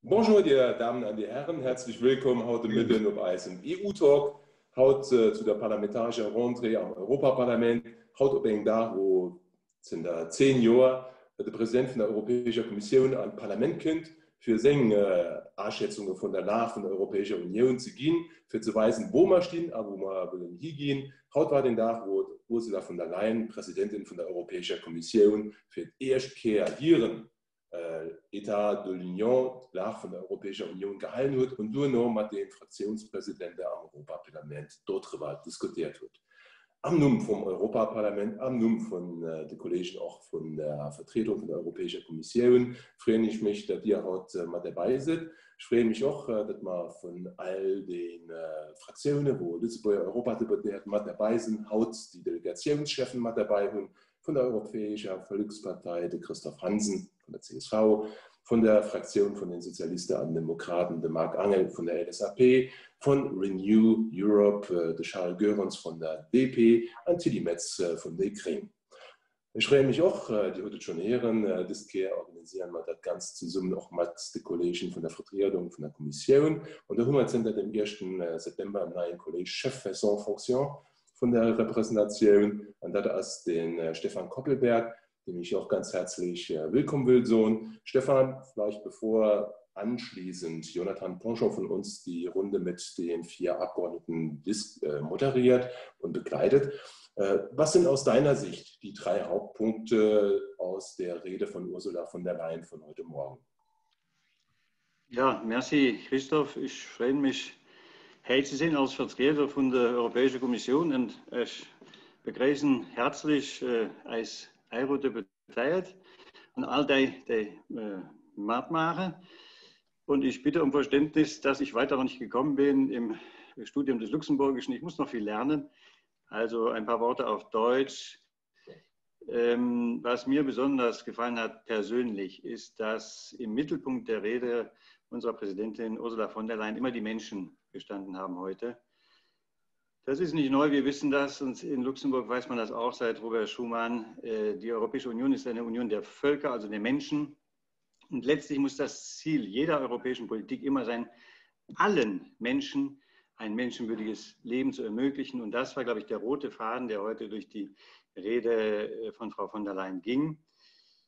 Bonjour dir Damen an dir Herren, häerzlech wëllkomm haut de Mëtten op eisem EU-Talk, haut zu der parlamentarescher Rentrée am Europaparlament, haut op engem Dag wou zënter 10 Joer de President vun der Europäescher Kommissioun an d'Parlament kënnt, fir seng Aschätzunge vun der Lag vun der Europäescher Unioun ze ginn, fir ze weisen, wou mer stinn a wou mer wëllen higinn. Haut war den Dag, wou d'Ursula von der Leyen, Presidentin vun der Europäescher Kommissioun, fir d'éischt Kéier hiren État de l'Union, d'Lag vun der Europäescher Unioun, gehalen huet an duerno mat de Fraktiounspresidente am Europaparlament dodriwwer diskutiert huet. Am Numm vum Europaparlament, am Numm vun de Kollegen och vun der Vertriedung vun der Europäescher Kommissioun freeën ech mech, datt Dir haut mat derbäi sidd. Ech freeë mech och, datt mer vun all de Fraktiounen, wou Lëtzebuerger Europadeputéiert mat derbäi sinn, haut déi Delegatiounscheffen mat derbäi hunn, vun der Europäescher Vollekspartei de Christophe Hansen, vun der csv, vun der Fraktioun vun den Sozialiste an Demokraten de Marc Angel vun der LSAP, vun Renew Europe de Charles Goerens vun der DP an d'Tilly Metz vun déi Gréng. Ech freeë mech och, Dir hutt et schonn héieren, dës Kéier organiséiere mer dat Ganzt zesummen och mat de Kolleegen vun der Vertriedung vun der Kommissioun. An do hu mer zënter dem éischten September en neien Kolleg Chef sans fonction vun der Representatioun, an dat ass de Stefan Koppelberg, dem ich och ganz herzlich willkommen wëll soen. Stefan, vielleicht bevor anschließend Jonathan Ponchon von uns die Runde mit den vier Abgeordneten moderiert und begleitet. Was sind aus deiner Sicht die drei Hauptpunkte aus der Rede von Ursula von der Leyen von heute Morgen? Ja, merci Christoph. Ich freue mich, hei ze sinn als Vertrieder vun der Europäescher Kommissioun an ech begréissen herzlech eis Eurodeputéiert an all déi, déi matmaachen. Und ich bitte um Verständnis, dass ich weiter noch nicht gekommen bin im Studium des Luxemburgischen. Ich muss noch viel lernen. Also ein paar Worte auf Deutsch. Ähm, was mir besonders gefallen hat persönlich, ist, dass im Mittelpunkt der Rede unserer Präsidentin Ursula von der Leyen immer die Menschen gestanden haben heute. Das ist nicht neu, wir wissen das und in Luxemburg weiß man das auch seit Robert Schuman. Äh, die Europäische Union ist eine Union der Völker, also der Menschen. Und letztlich muss das Ziel jeder europäischen Politik immer sein, allen Menschen ein menschenwürdiges Leben zu ermöglichen. Und das war, glaube ich, der rote Faden, der heute durch die Rede äh, von Frau von der Leyen ging.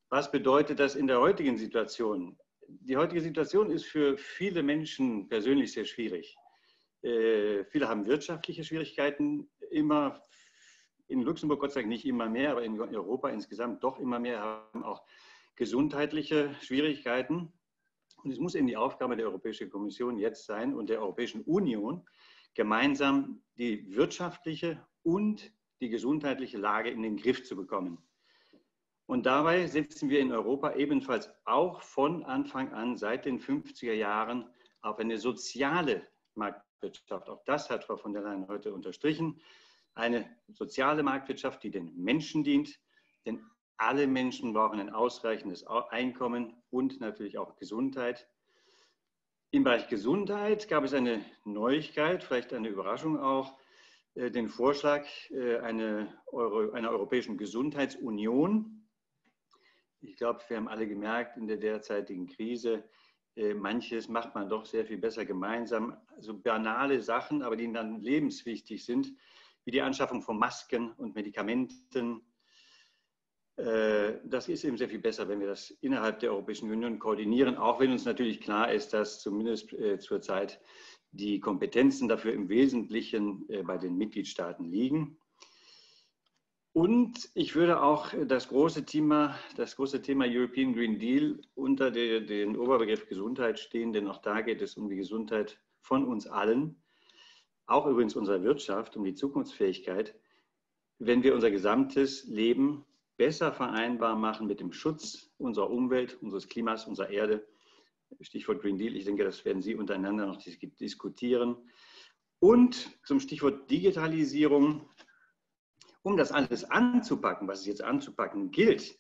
Was bedeutet das in der heutigen Situation? Die heutige Situation ist für viele Menschen persönlich sehr schwierig. Äh, viele haben wirtschaftliche Schwierigkeiten, immer in Luxemburg Gott sei Dank nicht immer mehr, aber in Europa insgesamt doch immer mehr haben auch gesundheitliche Schwierigkeiten. Und es muss eben die Aufgabe der Europäischen Kommission jetzt sein und der Europäischen Union, gemeinsam die wirtschaftliche und die gesundheitliche Lage in den Griff zu bekommen. Und dabei setzen wir in Europa ebenfalls auch von Anfang an seit den 50er Jahren auf eine soziale Marktwirtschaft. Auch das hat Frau von der Leyen heute unterstrichen. Eine soziale Marktwirtschaft, die den Menschen dient, denn alle Menschen brauchen ein ausreichendes Einkommen und natürlich auch Gesundheit. Im Bereich Gesundheit gab es eine Neuigkeit, vielleicht eine Überraschung auch, äh, den Vorschlag äh, eine Euro, einer Europäischen Gesundheitsunion. Ich glaube, wir haben alle gemerkt in der derzeitigen Krise, äh, manches macht man doch sehr viel besser gemeinsam. So banale Sachen, aber die dann lebenswichtig sind, wie die Anschaffung von Masken und Medikamenten, Äh, das ist eben sehr viel besser, wenn wir das innerhalb der Europäischen Union koordinieren, auch wenn uns natürlich klar ist, dass zumindest äh, zurzeit die Kompetenzen dafür im Wesentlichen äh, bei den Mitgliedstaaten liegen. Und ich würde auch das große Thema, das große Thema European Green Deal unter den Oberbegriff Gesundheit stehen, denn auch da geht es um die Gesundheit von uns allen, auch übrigens unserer Wirtschaft, um die Zukunftsfähigkeit wenn wir unser gesamtes Leben besser vereinbar machen mit dem Schutz unserer Umwelt, unseres Klimas, unserer Erde. Stichwort Green Deal, ich denke, das werden Sie untereinander noch diskutieren. Und zum Stichwort Digitalisierung, um das alles anzupacken, was es jetzt anzupacken gilt,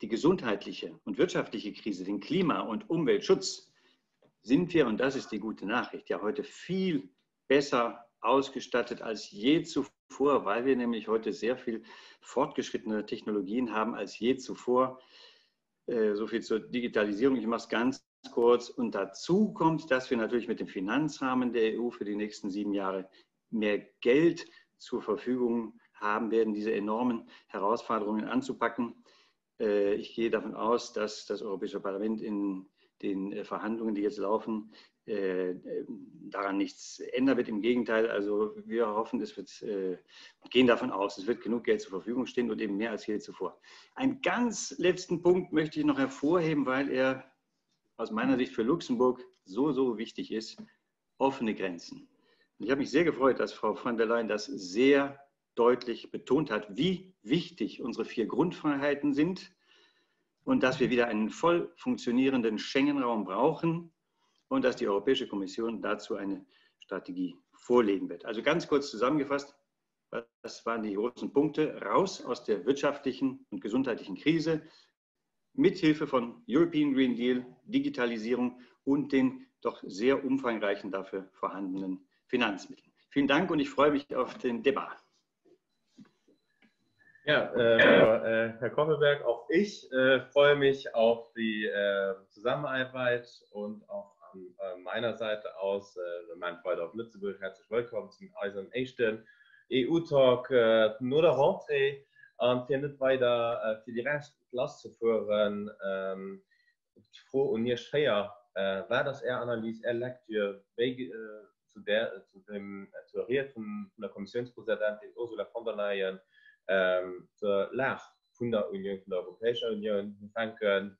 die gesundheitliche und wirtschaftliche Krise, den Klima- und Umweltschutz, sind wir, und das ist die gute Nachricht, ja heute viel besser ausgestattet als je zuvor, weil wir nämlich heute sehr viel fortgeschrittene Technologien haben als je zuvor. So viel zur Digitalisierung. Ich mache es ganz kurz. Und dazu kommt, dass wir natürlich mit dem Finanzrahmen der EU für die nächsten sieben Jahre mehr Geld zur Verfügung haben werden, diese enormen Herausforderungen anzupacken. Äh, ich gehe davon aus, dass das Europäische Parlament in den äh, Verhandlungen, die jetzt laufen, äh, daran nichts ändern wird. Im Gegenteil, also wir hoffen, es wird, gehen davon aus, es wird genug Geld zur Verfügung stehen und eben mehr als je zuvor. Einen ganz letzten Punkt möchte ich noch hervorheben, weil er aus meiner Sicht für Luxemburg so, so wichtig ist, offene Grenzen. Und ich habe mich sehr gefreut, dass Frau von der Leyen das sehr deutlich betont hat, wie wichtig unsere vier Grundfreiheiten sind und dass wir wieder einen voll funktionierenden Schengen-Raum brauchen und dass die Europäische Kommission dazu eine Strategie vorlegen wird. Also ganz kurz zusammengefasst, was waren die großen Punkte? Raus aus der wirtschaftlichen und gesundheitlichen Krise mithilfe von European Green Deal, Digitalisierung und den doch sehr umfangreichen dafür vorhandenen Finanzmitteln. Vielen Dank und ich freue mich auf den Debat. Ja, äh, äh, Herr Koppelberg, auch ich äh, freue mich auf die äh, Zusammenarbeit und auch an äh, meiner Seite aus, äh, mein Freund auf Lützeburg, herzlich willkommen zum eisem éischten EU-Talk äh, no der Rentrée. An fir net weider äh, fir déi Rescht lasszefueren, ähm, d'Fro un Iech 4, Wat ass Är Analys, Är Lecture wéi zu där, zu dem, zur Ried vun der Kommissiounspresidentin Ursula von der Leyen zur Lag vun der Unioun, vun der Europäescher Unioun? Mir fänken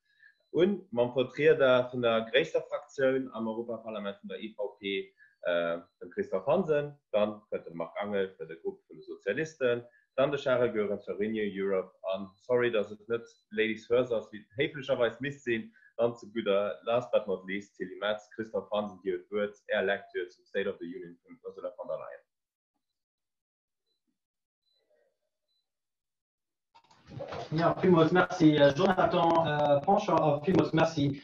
un mam Vertrieder vun der gréisster Fraktioun am Europaparlament, vun der EVP, dem Christophe Hansen. Dann kënnt de Marc Angel fir de Grupp vun de Sozialisten, Dann de Charel Goerens fir Renew Europe an, sorry dass et net Ladies first ass, wéi et héiflecherweis misst sinn, dann zu gudder last but not least Tilly Metz. Christophe Hansen, Dir hutt d'Wuert, Är Lecture zum State of the Union vum Ursula von der Leyen. Jo, villmools Merci Jonathan Pancher a villmools Merci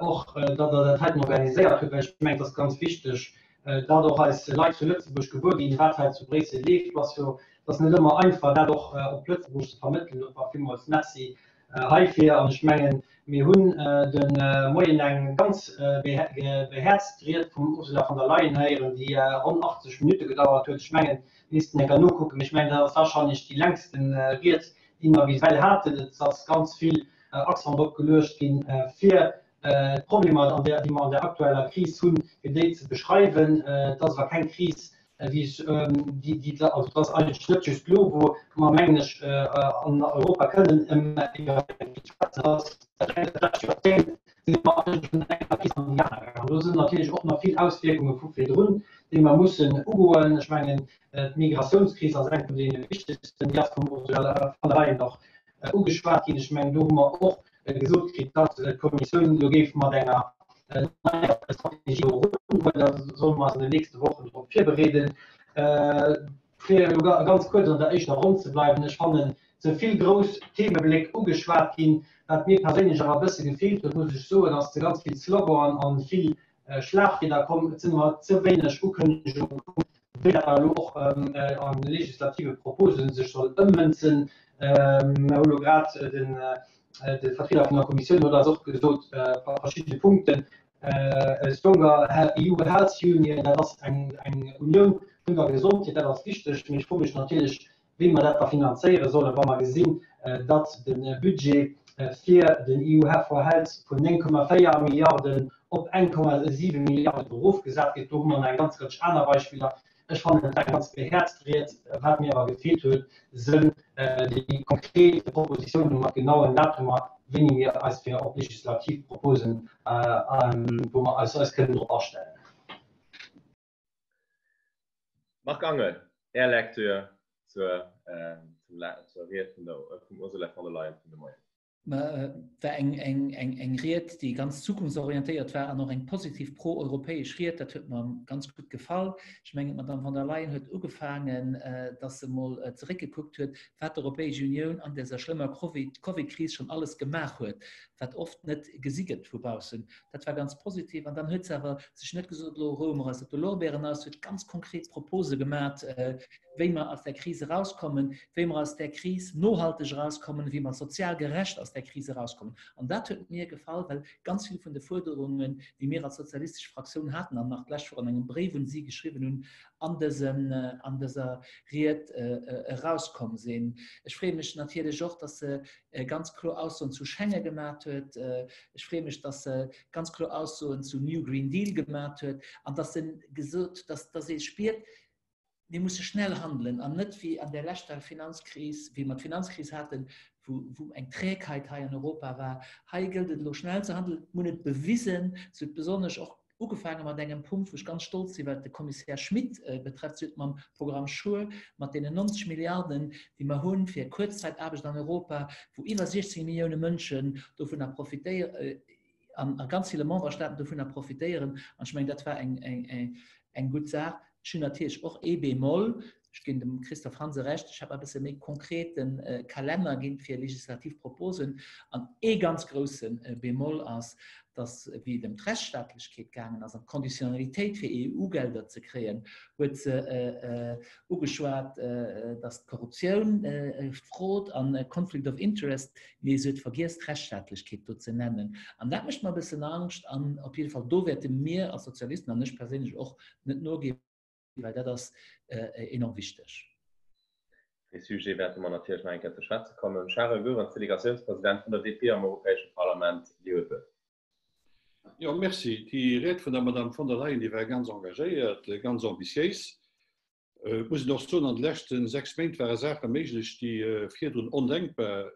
och, datt Der dat heiten organiséiert hutt, well ech mengen, et ass ganz wichteg, datt och eis Leit zu Lëtzebuerg gewuer ginn, wat hei zu Bréissel leeft. Et ass jo, et ass net ëmmer einfach, dat och op Lëtzebuerg ze vermëttelen. Dofir villmools Merci heifir. An ech mengen, mir hunn de Moien eng ganz behäerzt Ried vum Ursula von der Leyen héieren, déi ronn 80 Minutte gedauert huet. Ech mengen, missten enker nokucken, mee ech mengen, dat ass warscheinlech déi längsten Ried, déi mer bis ewell haten. Et ass ganz vill Accent drop geluecht ginn, fir d'Problemer, déi mer an der aktueller Kris hunn, fir déi ze beschreiwen. Et ass awer keng Kris, déi, also et ass eigentlech net just elo, wou mer, mengen ech, an Europa kënnen iwwer eng Kris schwätzen. Et ass dat lescht Joerzéngt si mer eigentlech vun enger Kris an déi aner gaangen. An do sinn natierlech och nach vill Auswierkunge vu virdrun, déi mer mussen ugoen. Ech mengen, d'Migratiounskris ass eng vun deene wichtegsten, déi ass vum Ursula von der Leyen och ugeschwat ginn. Ech mengen, do hu mer och gesot kritt, datt d'Kommissioun elo géif mat enger neier Strategie erugoen. Da solle mer eis an den nächste Wochen drop virbereeden. Fir elo ganz kuerz an der éischter Ronn ze bleiwen, Ech fannen, et si vill grouss Themebléck ugeschwat ginn. Wat mir perséinlech awer e bësse gefeelt huet, muss ech soen, ass ze ganz vill Slogan a vill Schlagwierder komm. Et sinn mer ze wéineg Ukënnegunge komm, wéi dat elo och a legislative Propose sech soll ëmmënzen. Mer hu lo grad de Vertrieder vun der Kommissioun huet eis och gesot, verschidde Punkten, A stronger EU Health Union, dat ass eng Unioun vun der Gesondheet, dat ass wichteg. Mee ech froe mech natierlech, wéi mer dat da finanzéiere sollen, wa mer gesinn, datt de Budget fir den EU for Health vun 9,4 Milliarden op 1,7 Milliarden erofgesat gëtt. Do hu mer nach eng ganz Rëtsch aner Beispiller. Ech fannen, et war eng ganz behäerzt Ried. Wat mir awer gefeelt huet, sënn déi konkret Propositionen mat genauen Datumer, wéini mir eis fir op legislativ Proposen, wou mer eis eis kënnen drop astellen. Marc Angel, Är Lecture zur Ried vum Ursula von der Leyen vun de Moien. War eng Ried, déi ganz zukunftsorientéiert war an och eng positiv pro-europäesch Ried. Dat huet mer ganz gutt gefall. Ech mengen, d'Madamm von der Leyen huet ugefaangen, datt se emol zeréckgekuckt huet, wat d'Europäesch Unioun an dëser schlëmmer Covid-Kris schonn alles gemaach huet, wat oft net gesi gëtt vu baussen. Dat war ganz positiv. An dann huet se awer sech net gesot, elo roue mer eis op de Lorbeeren aus, huet ganz konkret Propose gemat. wéi mer aus där Kris erauskommen, wéi mer aus där Kris nohalteg erauskommen, wéi mer sozial gerecht aus där Kris erauskommen. An dat huet mir gefall, well ganz vill vun de Fuerderungen, déi mir als sozialistesch Fraktioun haten an nach d'lescht Woch an engem Bréif un si geschriwwen hunn, an dësen, an dëser Ried erauskomm sinn. Ech freeë mech natierlech och, dass se ganz kloer Aussoen zu Schengen gemat huet. Ech freeë mech, dass se ganz kloer Aussoen zu New Green Deal gemat huet an dass se gesot, dass, dass ee spiert, mir musse schnell handelen an net wéi an der leschter Finanzkris, wéi mer d'Finanzkris haten, wou, wou eng Trägheit hei an Europa war. Hei gëllt et elo schnell ze handelen. Mir hunn et bewisen, se huet besonnesch och Ugefaange mat engem Punkt, wou ech ganz stolz sinn, wat de Kommissär Schmit betrefft, si huet mam Programm SURE, mat deenen 90 Milliarden, déi mer hunn fir Kuerzzäitaarbecht an Europa, wou iwwer 16 Millioune Mënschen dovunner profitéieren, an a ganz ville Memberstaaten dovunner profitéieren. An ech mengen, dat war eng gutt Saach. Ech hunn natierlech och ee Bémol, ech ginn dem Christophe Hansen Recht, ech hätt mer e bësse méi konkrete Kalenner ginn fir legislativ Proposen. An ee ganz grousse Bémol ass, datt wéi et ëm d'Rechtsstaatlechkeet gaangen ass an d'Conditionalitéit fir EU-Gelder ze kréien, huet se ugeschwat, datt d'Korruptioun, Fraude an Conflict of Interest, mee se huet vergiess d'Rechtsstaatlechkeet do ze nennen. An dat mécht mer e bëssen Angscht. An op jidde Fall do wäerte mir als Sozialisten an ech perséinlech och net noginn, well dat ass enorm wichteg. Dee Sujet wäerte mer natierlech nach eng Kéier ze schwätze kommen. Charel Goerens, Delegatiounspresident vun der DP am Europäesche Parlament, Dir huet d'Wuert. Jo, merci. Déi Ried vun der Madame von der Leyen, déi war ganz engagéiert, ganz ambitiéis. Et muss een och soen, an de leschte 6 Méint ware Saache méiglech, déi virdrun ondenkbar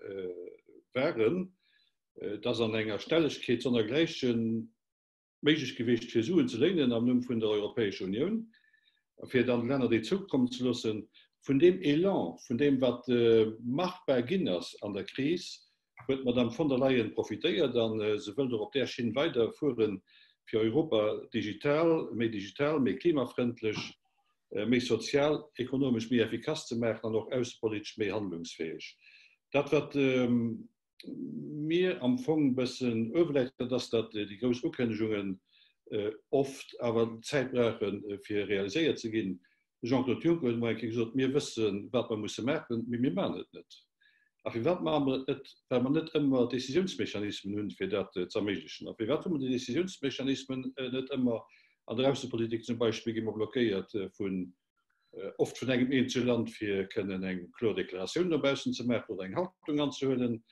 waren. Et ass an enger Schnellegkeet sonnergläichen méiglech gewiescht fir Suen ze léinen am Numm vun der Europäescher Unioun a fir dann de Länner déi zoukommen ze loossen. Vun deem Elan, vun deem wat machbar ginn ass an der Kris, huet d'Madame von der Leyen profitéiert a se wëllt och op där Schinn weiderfueren, fir Europa digital, méi digital, méi klimafrëndlech, méi sozial, ekonomesch méi effikass ze maachen an och aussepolitesch méi handlungsfäeg. Dat wat mir am Fong e bëssen ueweläit, dat ass, datt déi grouss Ukënnegungen oft awer Zäit brauchen, fir realiséiert ze ginn. De Jean-Claude Juncker huet emol eng Kéier gesot, Mir wëssen, wat mer musse maachen, mee mir maachen et net. A firwat maache mer et net? Well mer net ëmmer d'Décisiounsmechanismen hunn, fir dat ze erméiglechen. A firwat hu mer déi Décisiounsmechanismen net ëmmer? An der Aussepolitik zum Beispill gi mer blockéiert vun oft vun engem eenzele Land, fir kënnen eng kloer Deklaratioun no baussen ze maachen oder eng Haltung anzehuelen.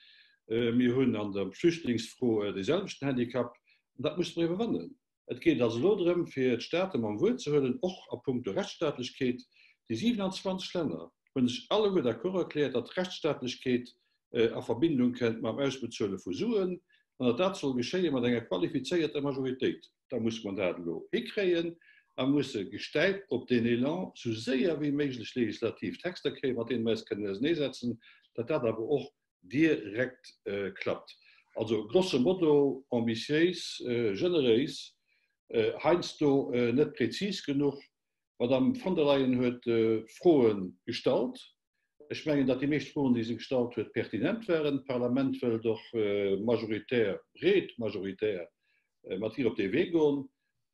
Mir hunn an der Flüchtlingsfro dee selwechten Handicap. An dat musse mer iwwerwannen. Et geet also elo drëm, fir d'Staate mam Wuert ze huelen, och a puncto Rechtsstaatlechkeet. Déi 27 Länner hu sech alleguer d'accord erkläert, datt Rechtsstaatlechkeet a Verbindung kënnt mam Ausbezuele vu Suen an datt dat soll geschéie mat enger qualifizéierter Majoritéit. Da musse mer dat elo hikréien a musse gestäipt op deen Elan sou séier wéi méiglech legislativ Texter kréien, mat deene mer eis kënnen auserneesetzen, datt dat awer och direkt klappt. Also grosso modo ambitiéis, generéis, heiansdo net prezis genuch. D'Madame von der Leyen huet Froe gestallt. Ech mengen, datt déi meescht Froen, déi se gestallt huet, pertinent waren. D'Parlament wëllt och majoritär, breet majoritär mat hir op dee Wee goen.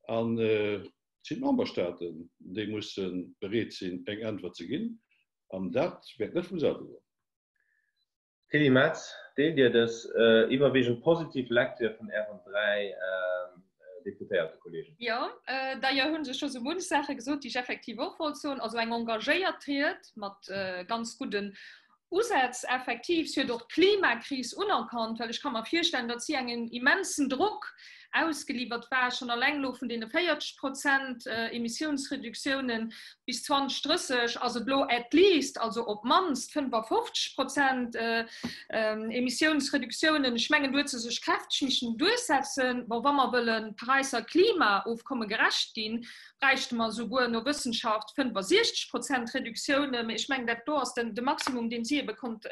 An et sinn d'Memberstaaten, déi musse bereet sinn, eng Äntwert ze ginn. An dat wäert net vum selwe goen. Tilly Metz, Deelt Dir dës iwwerwiegend positiv Lecture vun Ären 3 Deputéiertekolleegen? Jo, d'ailleurs hu se scho sou munch Saache gesot, déi ech effektiv och wollt soen. Also eng engagéiert Ried mat ganz gudden Usätz effektiv. Si huet och d'Klimakris unerkannt, well ech ka mer virstellen, datt si engem immensen Drock ausgeliwwert war, schonn alleng elo vun deene 40 Prozent Emissiounsreduktiounen bis 2030 ass et elo at least, also op d'mannst 55 Prozent Emissiounsreduktiounen. Ech mengen, do huet se sech kräfteg missen duerchsetzen. Bon, wa mer wëlle Paräisser Klimaofkomme gerecht ginn, bräichte mer esouguer no Wëssenschaft 65 Prozent Reduktiounen. Mee ech mengen, dat do ass de Maximum, deen si ebe konnt.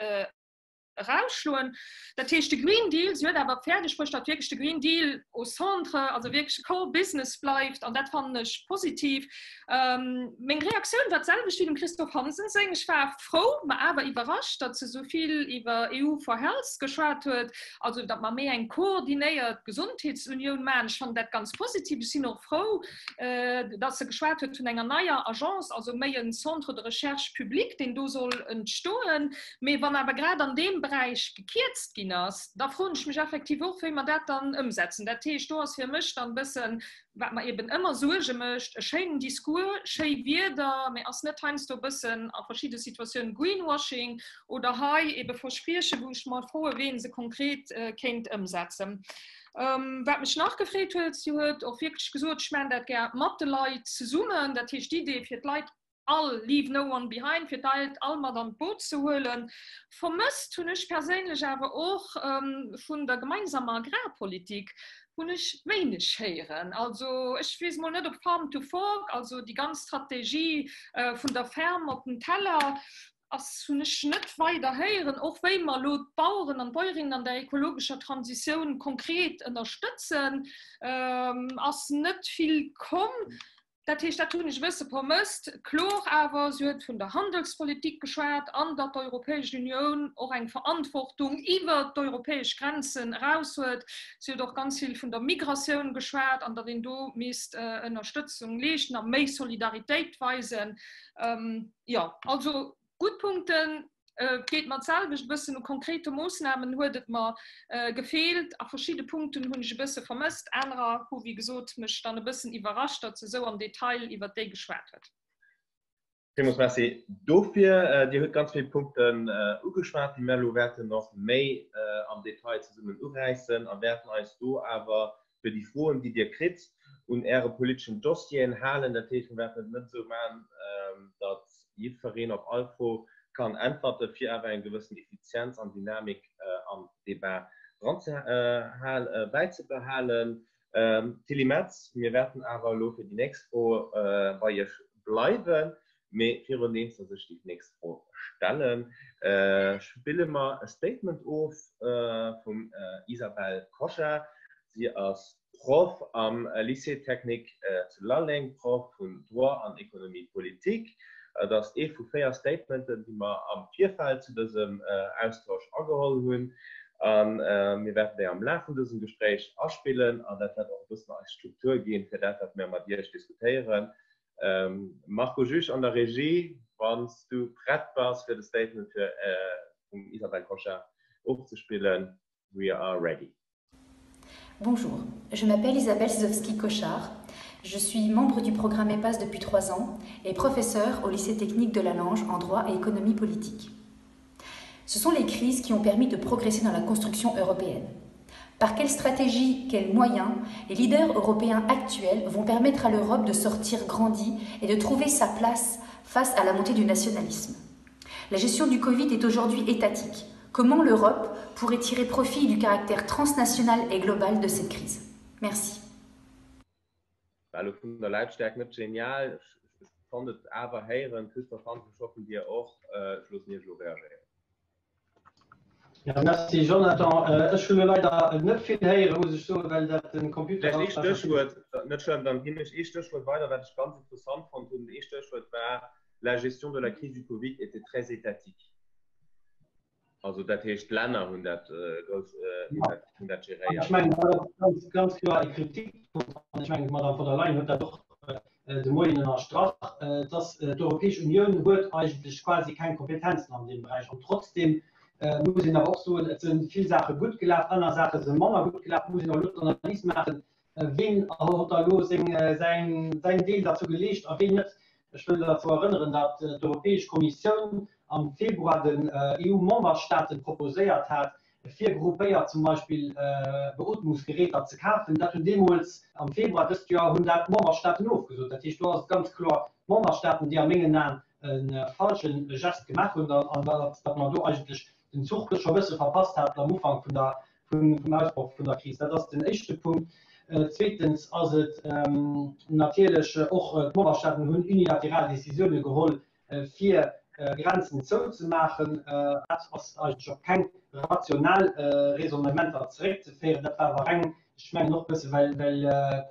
Erausschloen. Dat heescht, de Green Deal, si huet awer fäerdeg bruecht, datt wierklech de Green Deal au centre, also wierklech Core Business bleift, an dat fannen ech positiv. Meng Reaktioun war d'selwecht wéi dem Christophe Hansen seng. Ech war frou, ma awer iwwerrascht, datt se esou vill iwwer EU for Health geschwat huet, also datt mer méi eng koordinéiert Gesondheetsunioun maachen. Ech fannen dat ganz positiv. Ech sinn och frou, datt se geschwat huet vun enger neier Agence, also méi en Centre de recherche public, deen do soll entstoen. Mee wann awer grad an deem Beräich gekierzt ginn ass, da froen ech mech effektiv och, wéi mer dat dann ëmsetzen. Dat heescht, do ass fir mech dann e bëssen, wat mer eben ëmmer Suerge mécht, e schéinen Discours, schéi Wierder, mee ass net heiansdo e bëssen a verschidde Situatiounen Greenwashing oder hei ebe Verspriechen, wou ech mer froen, wéi ee se konkret kéint ëmsetzen. Wat mech nach gefreet huet, si huet och wierklech gesot, ech maachen dat gär mat de Leit zesummen. Dat heescht, d'Idee fir d'Leit all, leave no one behind, fir d'Leit all mat an d'Boot ze huelen. Vermësst hunn ech perséinlech awer och vun der gemeinsamer Agrarpolitik hunn ech wéineg héieren. Also ech weess mol net, ob Farm to Fork, also déi ganz Strategie vun der Ferme op den Teller, ass, hunn ech net weider héieren, och wéi mer elo d'Baueren an d'Bäuerinnen an der ekologescher Transitioun konkret ënnerstëtzen, ass net vill komm. Dat heescht, dat hunn ech e bësse vermësst. Kloer awer, si huet vun der Handelspolitik geschwat an datt d'Europäesch Unioun och eng Verantwortung iwwert d'europäesch Grenzen eraus huet. Si huet och ganz vill vun der Migratioun geschwat an datt een do misst Ënnerstëtzung leeschten a méi Solidaritéit weisen. Jo, also gutt Punkten. Et geet mer d'selwecht, e bëssen u konkrete Moossnamen huet et mer gefeelt. A verschidde Punkten hunn ech e bësse vermësst, anerer hu wéi gesot mech dann e bëssen iwwerrascht, datt se esou am Detail iwwert déi geschwat huet. Villmools Merci dofir. Dir hutt ganz vill Punkten ugeschwat, déi mir elo wäerten och méi am Detail zesummen uräissen a wäerten eis do awer fir déi Froen, déi Dir kritt, un Äre politeschen Dossieren halen. Dat heescht, mir wäerten et net esou maachen, datt jiddwereen op all Fro kann äntwerten, fir awer eng gewëssen Effizienz an Dynamik am Debat bäizebehalen. Tilly Metz, mir wäerten awer elo fir déi nächst Fro bei Iech bleiwen. Mee virun deems dass ech déi nächst Fro stellen, spille mer e Statement of vum Isabelle Koschar. Si ass Proff am Lycée Technique zu Lalleng, Proff vun Droit an Économie politique. Et ass ee vu 4 Statementen, déi mer am Virfeld zu dësem Austausch ageholl hunn. A mir wäerten déi am Laf vun dësem Gespréich aspillen an dat wäert och e bëssen eis Struktur ginn, fir dat, wat mir mat Iech diskutéieren. Marco Juge an der Regie, wann s du prett bass fir de Statement fir vum Isabelle Koschar ofzespillen, we are ready. Bonjour, je m'appelle Isabelle Zizowski-Cochard. Je suis membre du programme EPAS depuis trois ans et professeur au lycée technique de la Lange en droit et économie politique. Ce sont les crises qui ont permis de progresser dans la construction européenne. Par quelle stratégie, quels moyens les leaders européens actuels vont permettre à l'Europe de sortir grandie et de trouver sa place face à la montée du nationalisme La gestion du Covid est aujourd'hui étatique. Comment l'Europe pourrait tirer profit du caractère transnational et global de cette crise Merci. War elo vun der Lautstärk net genial, ech konnt et awer héieren. Christophe Hansen, ech hoffen dir och. Ech loossen iech elo reagéieren. Ja, merci Jonathan. Ech hunn elo leider net vill héieren, muss ech soen, well dat den Computer. Vläicht ee Stéchwuert, net schlëmm, dann ginn ech ee Stéchwuert weider, wat ech ganz interessant fonnt hunn. Ee Stéchwuert war, La gestion de la crise du Covid était très étatique. Also dat heescht, d'Länner hunn dat grouss, hunn dat geréiert. Ech mengen, dat ass ganz, ganz kloer e Kritikpunkt. An ech mengen, d'Madame von der Leyen huet dat och de Moien ënnerstrach, dass d'Europäesch Unioun huet eigentlech quasi keng Kompetenzen an deem Beräich. An trotzdem muss een awer och soen, et si vill Saache gutt gelaf, aner Saache si manner gutt gelaf. Et muss een och elo d'Analys maachen, Ween huet da elo säin Deel derzou geleescht a ween net? Ech wëll derzou erënneren, datt d'Europäesch Kommissioun am Februar den EU-Memberstaaten proposéiert hat, fir gruppéiert zum Beispill Beotmungsgeräter ze kafen. Dat hunn deemools am Februar dëst Joer hunn dat d'Memberstaaten ofgesot. Dat heescht, do ass et ganz kloer d'Memberstaaten, déi a mengen Aen e falsche Gest gemaach hunn an datt mer do eigentlech den Zuch scho bësse verpasst haten am Ufank vun der vum Ausbroch vun der Kris. Dat ass den éischte Punkt. Zweetens ass et natierlech och, d'Memberstaaten hunn unilateral Décisioune geholl, fir. Grenzen zouzemaachen. Dat ass eigentlech op keng rational Raisonnementer zeréckzeféieren. Dat war awer reng, ech mengen och e bësse well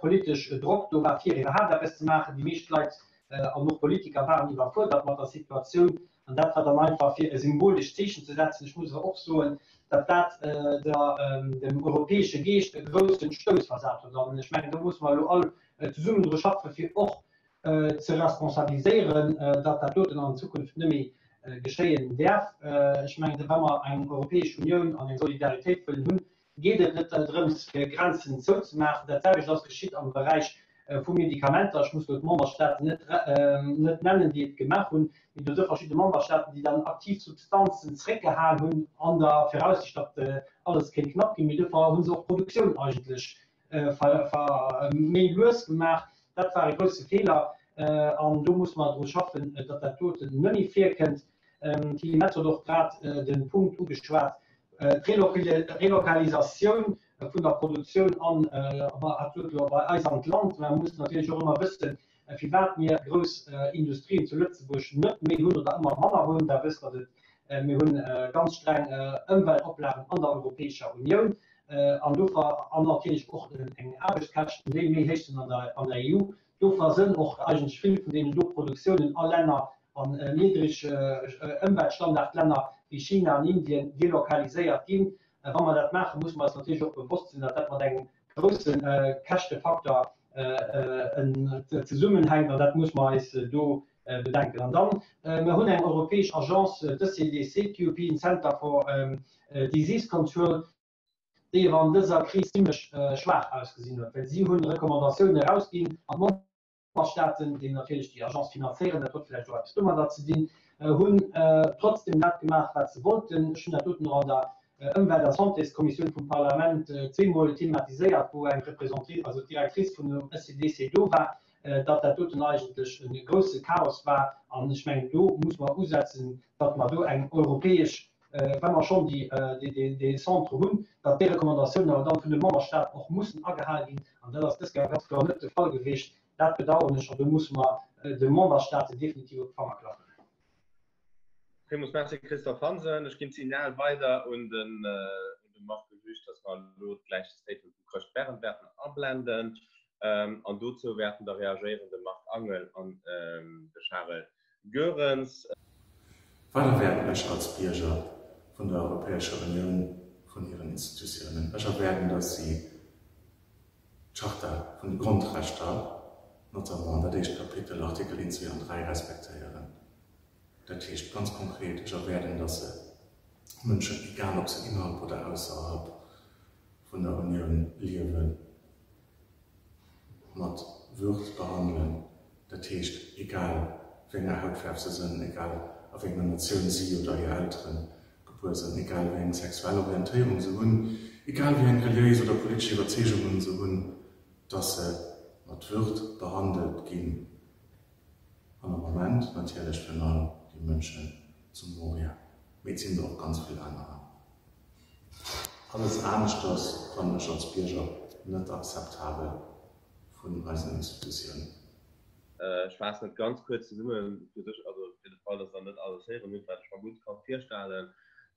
politesch Drock do war, fir iwwerhaapt eppes ze maachen. Déi meescht Leit an och Politiker waren iwwerfuerdert mat der Situatioun an dat war dann einfach fir e symbolescht Zeechen ze setzen. Ech muss awer och soen, datt dat dem europäesche Geescht e grousse Stouss versat huet. An ech mengen, do musse mer elo all zesummen dru schaffen, fir och ze responsabiliséieren, datt dat doten an Zukunft net méi geschéien däerf. Ech mengen, wa mer eng Europäesch Unioun an eng Solidaritéit wëllen hunn, geet et net drëms, fir Grenzen zouzemaachen. Dat selwecht ass geschitt am Beräich vu Medikamenter. Ech muss elo d'Memberstaaten net nennen, déi et gemaach hunn, mee do si verschidde Memberstaaten, déi dann aktiv Substanzen zréckgehal hunn an der Viraussicht, datt alles kéint knapp ginn. Mee dofir hu se och d'Produktioun eigentlech méi lues gemaach. Dat war e grousse Feeler an do musse mer dru schaffen, datt dat doten net méi virkënnt. D'Tilly Metz huet och grad de Punkt ugeschwat, d'Relokalisatioun vun der Produktioun an bei eis an d'Land. Mä mer mussen natierlech och ëmmer wëssen, firwat mir grouss Industrien zu Lëtzebuerg net méi hunn oder ëmmer manner hunn. Da wësst Der et, mir hu ganz streng Ëmweltoplagen an der Europäescher Unioun an dofir, an natierlech och eng Aarbechtskäschten, déi méi héich sinn an der EU. Dofir sënn och eigentlech vill vun deenen do Produktiounen a Länner an niddreg Ëmweltstandardlänner wéi China an Indien delokaliséiert ginn. Wa mer dat maachen, musse mer eis natierlech och bewosst sinn, datt dat mat engem grousse Käschtefaktor zesummenhänkt an dat muss mer eis do bedenken. An dann, mer hunn eng europäesch Agence, d'ECDC, d'European Centre for Disease Control, déi awer an dëser Kris zimlech schwaach ausgesinn huet, well si hunn Recommandatiounen erausginn an d'Memberstaaten, déi natierlech déi Agence finanzéieren, dat huet vläicht och eppes domadder ze dinn, hunn trotzdem dat gemaach, wat se wollten. Ech hunn dat doten och an der Ëmwelt a Santéskommissioun vum Parlament zweemol thematiséiert, wou eng Representrice, also d'Directrice vun dem ECDC do war, datt dat doten eigentlech e grousse Chaos war. An ech mengen, do muss mer usetzen, datt mer do eng europäesch wa mer schonn dee Centre hunn, datt déi Recommandatiounen awer dann vun de Memberstaaten och mussen agehale ginn. An dat ass dës Kéier ganz kloer net de Fall gewiescht. Dat bedauern ech an do musse mer de Memberstaaten definitiv op d'Fanger klappen. Villmools Merci Christophe Hansen. Ech ginn d'Signal weider un de Marc Wüst, datt mer elo gläich de Statement vum Chrëscht Berrend wäerten ablenden. An dozou wäerten da reagéieren de Marc Angel an de Charel Goerens. Wat erwaarden ech als Bierger vun der Europäescher Unioun vun hiren Institutiounen? Ech erwaarden, datt si d'Charta vun de Grondrechter, notamment dat éischt Kapitel, Artikel 1, 2 an 3, respektéieren. Dat heescht ganz konkret, ech erwaarden, datt se Mënschen, egal ob se innerhalb oder ausserhalb vun der Unioun liewen, mat Würd behandelen, dat heescht egal wéi enger Hautfäerf se sënn, egal a wéi enger Natioun si oder hir Eltere gebuer sënn, egal wéi eng sexuell Orientéierung se hunn, egal wéi eng reliéis oder politesch Iwwerzeegungen se hunn, dass se mat Würd behandelt ginn. An am Moment natierlech virun allem déi Mënschen zu Moria, mee et sinn der och ganz vill anerer. Alles aneschters fannen ech als Bierger net akzeptabel vun eisen Institutiounen. Ech faassen et ganz kuerz zesummen, fir sech, also fir de Fall, dass Der net alles héieren hutt, wat ech mer gutt ka virstellen.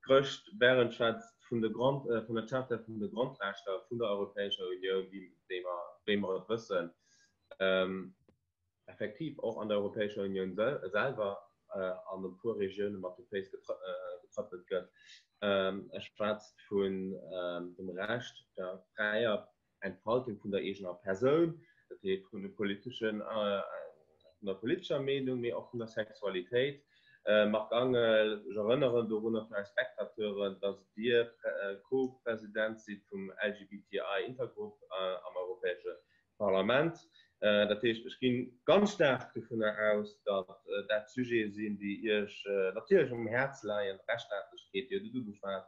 D'Chrëscht Berend schwätzt vun de Grond, vun der Charta vun de Grondrechter vun der Europäescher Unioun, wéi mer, wéi mer et wëssen. effektiv och an der Europäescher Unioun selwer an e puer Regioune mat de Féiss getrëppelt gëtt. E schwätzt vun dem Recht der fräier Entfaltung vun der eegener Persoun, dat heescht vun de politeschen, vun der politescher Meenung, mee och vun der Sexualitéit. Marc Angel, ech erënneren dorunner fir eis Spectateuren, datt Dir Co-President sidd vum LGBTI-Intergrupp am Europäesche Parlament. Dat heescht, ech gi ganz staark dovunner aus, datt dat Sujete sinn, déi Iech natierlech um Häerz leien, d'Rechtsstaatlechkeet, Dir hutt et ugeschwat.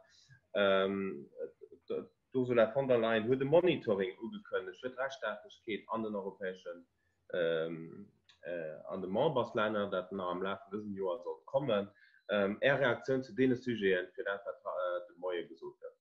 D'Ursula von der Leyen huet e Monitoring ugekënnegt fir d'Rechtsstaatlechkeet an den europäeschen, an de Memberslänner, dat nach am Laf vun dësem Joer sollt kommen. Är Reaktioun zu deene Sujeten, fir dat, wat de Moie gesot gëtt?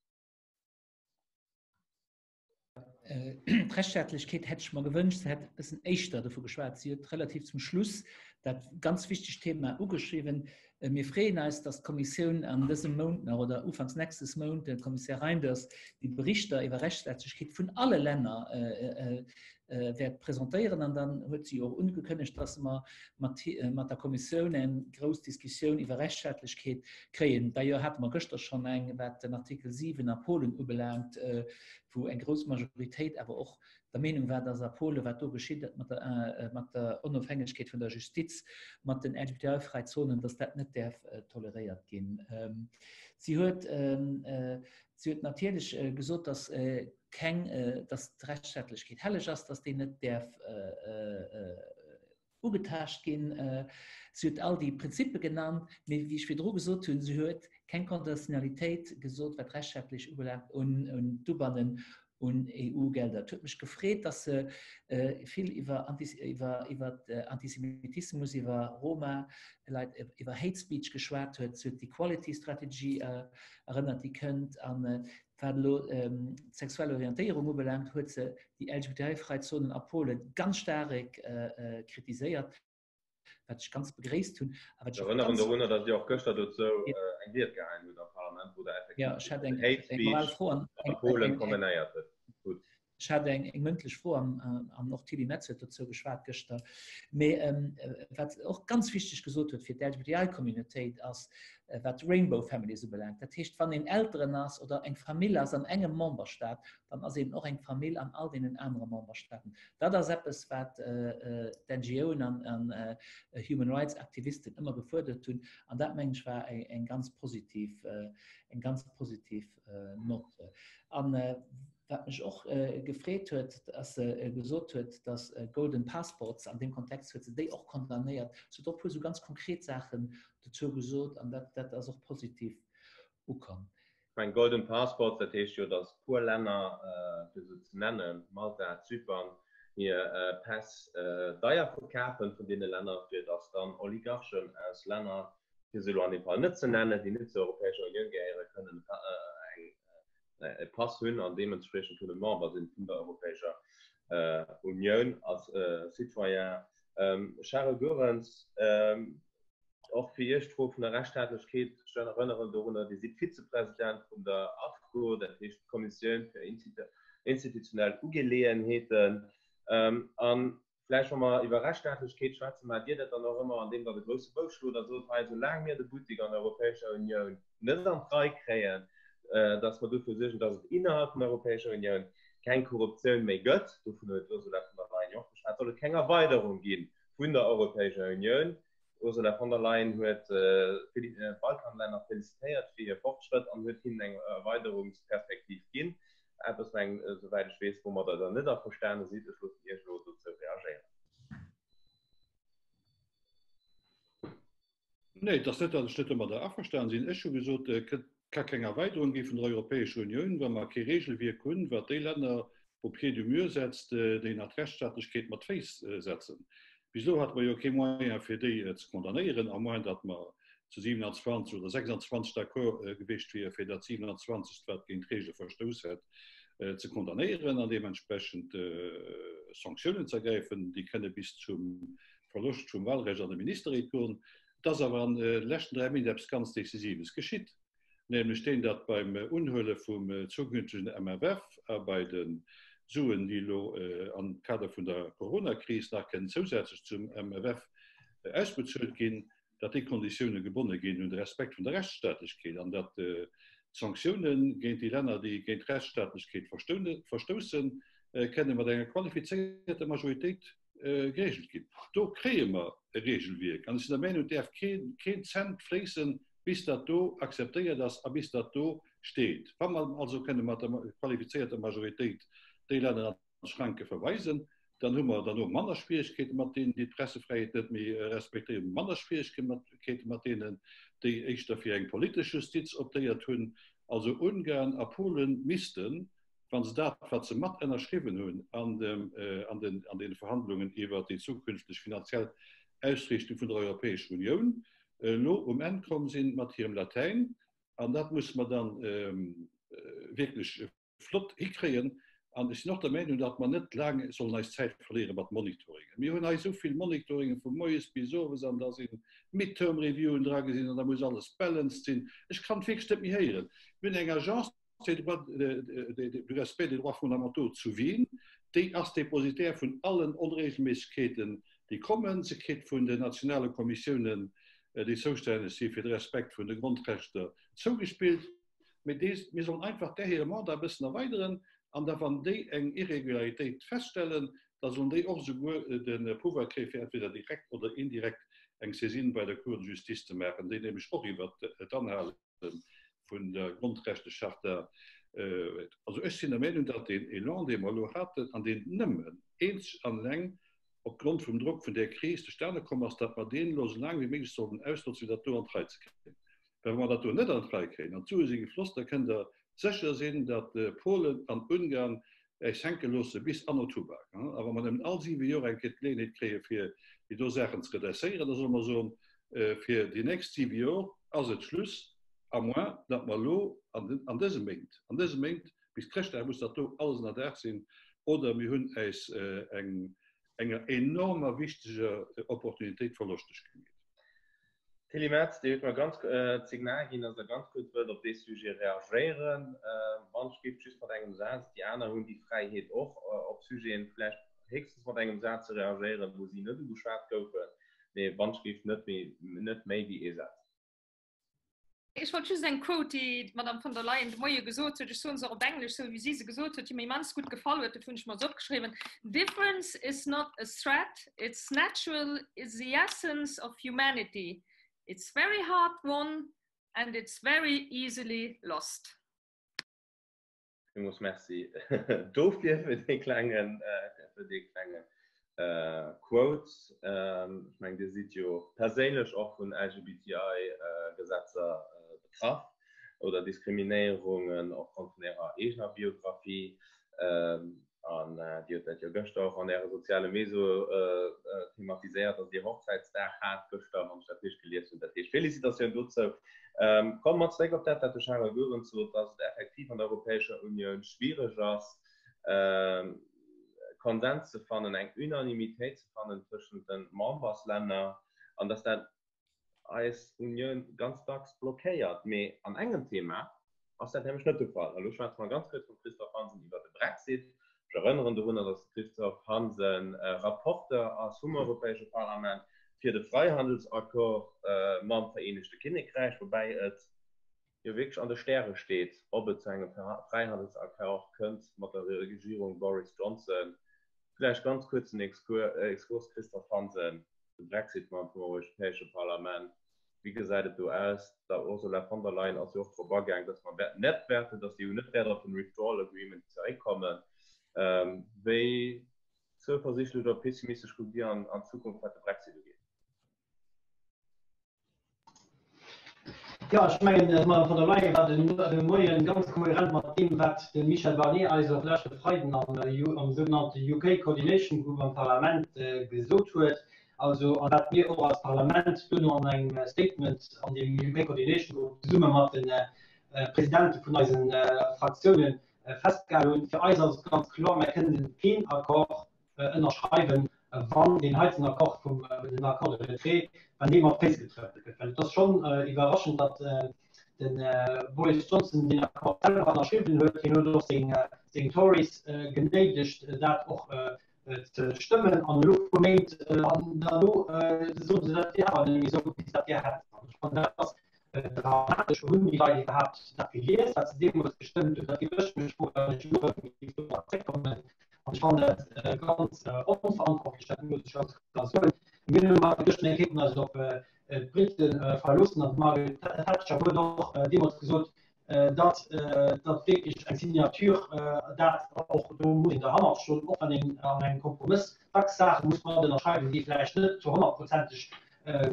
D'Rechtsstaatlechkeet hätt ech mer gewënscht, se hätt e bëssen éischter dovu geschwat. Si huet relativ zum Schluss dat ganz wichtegt Thema ugeschriwwen. Mir freeën eis, dass d'Kommissioun an dësem Mount nach oder ufanks nächstes Mount, de Kommissär Reynders, déi Berichter iwwer Rechtsstaatlechkeet vun alle Länner wäert presentéieren. An dann huet si och ugekënnegt, dass mer mat mat der Kommissioun eng grouss Diskussioun iwwer Rechtsstaatlechkeet kréien. D'ailleurs hate mer gëschter schonn eng, wat den Artikel 7 a Polen ubelaangt, wou eng grouss Majoritéit awer och der Meenung war, dass a Polen, wat do geschitt mat der, mat der Onofhängegkeet vun der Justiz, mat den LGBTI-fräi Zonen, dass dat net däerf toleréiert ginn. Si huet, si huet natierlech gesot, dass keng, dass d'Rechtsstaatlechkeet helleg ass, dass déi net däerf ugetaascht ginn. Si huet all déi Prinzippe genannt, mee wéi ech virdru gesot hunn, si huet keng Konditionalitéit gesot, wat rechtsstaatlech ubelaangt, un d'Ubannen un EU-Gelder. Et huet mech gefreet, dass se vill iwwer Antisemitismus, iwwer Roma-Leit, iwwer Hate Speech geschwat huet. Si huet d'Equality Strategy erënnert, déi kënnt. An wat elo d'sexuell Orientéierung ubelaangt, huet se déi LGBTI-fräi Zonen a Polen ganz staark kritiséiert, wat ech ganz begréisst hunn. A wat ech och ganz. Ech erënneren dorunner, datt Dir och gëschter dozou eng Ried gehalen hutt am Parlament, wou Der effektiv den Hate Speech a Polen condamnéiert hutt. Ech hat eng mëndlech Fro an och d'Tilly Metz huet dozou geschwat gëschter. Mee wat och ganz wichteg gesot huet fir d'LGBTI-Communautéit ass, wat d'Rainbow Families ubelaangt. Dat heescht, wann een Elteren ass oder eng Famill ass an engem Memberstaat, dann ass een och eng Famill an all deenen anere Memberstaaten. Dat ass eppes, wat d'NGOen an Human Rights Aktivisten ëmmer gefuerdert hunn. An dat, mengen ech, war eng ganz positiv, eng ganz positiv Nott. An wat mech och gefreet huet, dass se gesot huet, dass Golden Passports, an deem Kontext huet se déi och condamnéiert. Se huet och e puer esou ganz konkret Saachen dozou gesot an dat, dat ass och positiv ukomm. Ech mengen, Golden Passports, dat heescht jo, datt puer Länner, fir se ze nennen, Malta, Zypern, hir Päss deier verkafen vun deene Länner, fir datt dann Oligarchen aus Länner, fir se elo an deem Fall net ze nennen, déi net zur Europäescher Unioun gehéieren, kënnen e Pass hunn an deementspriechend kënne Member sinn vun der Europäescher Unioun als Citoyen. Charel Goerens, Och fir Iech d'Fro vun der Rechtsstaatlechkeet. Ech erënneren dorunner, Dir sidd Vizepresident vun der AFCO, dat heescht d'Kommissioun fir institutionell Ugeleeënheeten. A vläicht, wa mer iwwer Rechtsstaatlechkeet schwätzen, maacht Dir dat dann och ëmmer, andeem Der de grousse Bou schlot a sot, Hei, soulaang mir de Buttek an der Europäescher Unioun net an d'Rei kréien, dass mer dofir suergen, dass et innerhalb vun der Europäescher Unioun keng Korruptioun méi gëtt, dovun huet d'Ursula von der Leyen jo och geschwat, soll et keng Erweiderung gi vun der Europäescher Unioun. D'Ursula von der Leyen huet d'Balkanlänner felicitéiert fir hir Fortschrëtt an huet hinnen eng Erweiderungsperspektiv ginn. Eppes, esouwäit ech weess, woumadder Der net averstane sidd. Ech loossen Iech elo dozou reagéieren. Nee, et ass net, datt ech net domadder averstanen sinn. Ech hu gesot, et ka keng Erweiderung gi vun der Europäescher Unioun, wa mer kee Regelwierk hunn, wat déi Länner au pied du mur setzt, déi nach d'Rechtsstaatlechkeet mat Féiss setzen. Bis elo hate mer jo kee Moyen, fir déi ze condamnéieren, à moins datt mer zu 27 oder 26 d'accord gewiescht wieren, fir dat 27. wat géint d'Regele verstouss hätt, ze condamnéieren an deementsprechend Sanktiounen ze ergräifen. Déi kënne bis zum Verloscht vum Wahlrecht an de Ministerreet goen. Et ass awer an de leschten 3 Méint eppes ganz Decisives geschitt, nämlech deen, datt beim Unhuele vum zukünftegen MFF a bei de Suen, déi elo am Kader vun der Coronakris nach kënnen zousätzlech zum MFF ausbezuelt ginn, datt déi Konditioune gebonne ginn un de Respekt vun der Rechtsstaatlechkeet an datt d'Sanktioune géint déi Länner, déi géint d'Rechtsstaatlechkeet verstoussen, kënne mat enger qualifizéierter Majoritéit geregelt ginn. Do kréie mer e Regelwierk an ech sinn der Meinung, et däerf keen Cent fléissen, bis dat do akzeptéiert ass a bis dat do steet. Wa mer also kënne mat der qualifizéierter Majoritéit déi Länner an d'Schranke verweisen, dann hu mer derno manner Schwierigkeete mat deenen, déi d'Pressefräiheet net méi respektéieren, manner Schwierigkeete mat deenen, déi éischter fir eng politesch Justiz optéiert hunn. Also Ungarn a Polen missten wa se dat, wat se mat ënnerschriwwen hunn an deene Verhandlungen iwwert déi zukünfteg finanziell Ausriichtung vun der Europäescher Unioun, elo um Enn komm sinn mat hirem Latäin, an dat musse mer dann wierklech flott hikréien. An ech sinn och der Meinung, datt mer net laang sollen eis Zäit verléiere mat Monitoringen. Mir hunn hei esou vill Monitoringen vu moies bis owes an da si Midterm Reviewen dra gesinn an da muss alles balanced sinn. Ech kann et wierklech net méi héieren. Mir hunn eng Agence des droits, du respect des droits fondamentaux zu Wien, déi ass Dépositaire vun allen Onregelméissegkeeten, déi kommen. Se kritt vun den nationale Kommissiounen, déi zoustänneg si fir de Respekt vun de Grondrechter, zougespillt. Mee dee, mir sollen einfach där hire Mandat e bëssen erweideren an da wann déi eng Irregularitéit feststellen, da sollen déi och esouguer de Pouvoir kréien, fir entweder direkt oder indirekt eng Saisine bei der Cour de justice ze maachen, déi nämlech och iwwert d'Anhale vun der Grondrechtecharta. Also ech sinn der Meenung, datt deen Elan, dee mer elo haten an deen nëmmen eenzeg an eleng opgrond vum Drock vun där Kris zustane komm ass, datt mer deen elo esou laang wéi méiglech sollten ausnotzen, fir dat do an d'Rei ze kréien. Well wa mer dat do net an d'Rei kréien an d'Sue si gefloss, da kënnt Der sécher sinn, datt Polen an Ungarn äis hänke loosse bis anno Tubak. A wa mer nëmmen all siwe Joer eng Kéier d'Geleeënheet kréie fir déi do Saachen ze redresséieren, da solle mer soen, fir déi nächst siwe Joer ass et Schluss, à moins datt mer elo an dësem Méint, an dësem Méint Bis Chrëschtdag muss dat do alles ënnerdaach sinn, oder mir hunn äis eng enger enormer wichteger Opportunitéit verloschteg gemeet. Tilly Metz, Dir hutt mer ganz d'Signal ginn, datt Der ganz kuerz wëllt op dee Sujet reagéieren. Wann ech géif just mat engem Saz, déi aner hunn déi Fräiheet och, op Sujeten vläicht héchstens mat engem Saz ze reagéieren, wou si net ugeschwat goufen, mee wann ech géif net méi, net méi wéi ee Saz. Ech wollt just eng Quote, déi d'Madame von der Leyen de Moie gesot huet, ech soen se och op Englesch, sou wéi si se gesot huet, déi mir immens gutt gefall huet, dat hunn ech mer esou opgeschriwwen, Difference is not a threat, it's natural, it's the essence of humanity. It's very hard won and it's very easily lost. Villmools Merci dofir fir dee klengen, fir dee klenge Quote. Ech mengen, Dir sidd jo perséinlech och vun LGBTI-Gesetzer betraff oder Diskriminéierungen opgrond vun Ärer eegener Biografie. An Dir hutt dat jo gëschter och an Äre soziale Mesoe thematiséiert, datt Dir Hochzäitsdag hat gëschter, wann ech dat richteg gelies hunn. Dat heescht, Felicitatioun dozou. Komme mer zeréck op dat, wat de Charel Goerens sot, datt et effektiv an der Europäescher Unioun schwiereg ass, Konsens ze fannen, eng Unanimitéit ze fannen tëschent de Memberslänner, an datt dat eis Unioun ganz dacks blockéiert. Mee an engem Thema ass dat nämlech net de Fall. A lo schwätze mer ganz kuerz mam Christophe Hansen iwwer de Brexit. Ech erënneren dorunner, datt de Christophe Hansen Rapporteur ass vum Europäesche Parlament fir de Freihandelsaccord mam Vereenegte Kinnekräich, woubäi et jo wierklech an de Stäre steet, ob et zu engem Fräihandelsaccord kënnt mat der Regierung Boris Johnson. Vläicht ganz kuerz en Exkurs, Christophe Hansen. De Brexit mam vum Europäesche Parlament, wéi gesäit et do aus? D'Ursula von der Leyen ass jo och drop agaang, datt mer net wäerten, datt d'EU net wäert op den Withdrawal Agreement zeréckkommen. Wéi zouversiichtlech oder pessimistesch kuckt Dir an d'Zukunft, wat de Brexit ugeet? Jo, ech mengen, d'Madame von der Leyen war de Moien ganz kohärent mat deem, wat de Michel Barnier eis och leschte Freiden am sougenannte UK Coordination Group am Parlament gesot huet, also a wat mir och als Parlament duerno an engem Statement an deem UK Coordination Group zesumme mat de Presidente vun eise Fraktiounen festgehal hunn. Fir eis ass et ganz kloer, Mir kënnen keen Accord ënnerschreiwen, wann deen heiten Accord vum, den Accord de retrait, wann dee mat Féiss getrëppelt gëtt. Well et ass schonn iwwerraschend, datt de Boris Johnson deen Accord selwer ënnerschriwwen huet. Hien huet och seng, seng Tories genéidegt, dat och ze stëmmen. An elo e puer Méint derno soen se, dat wier awer net méi esou, wéi se dat gär hätten. An ech fannen, dat ass dramatesch. Hunn déi Leit iwwerhaapt dat gelies, wat se deemools gestëmmt hunn? Dat géif ech mech froen, wann ech elo erëm géif dorop zréckkommen. An ech fannen dat ganz onverantwortlech, dat muss ech ganz kloer soen. Mir hunn awer gëschter eng Kéier eis op d'Brite verloossen an d'Margaret Thatcher huet och deemools gesot, datt datt wierklech eng Signature dat och do muss een derhannert stoen, och wann een an engem Kompromëss dacks Saache muss mat ënnerschreiwen, déi ee vläicht net zu honnertprozenteg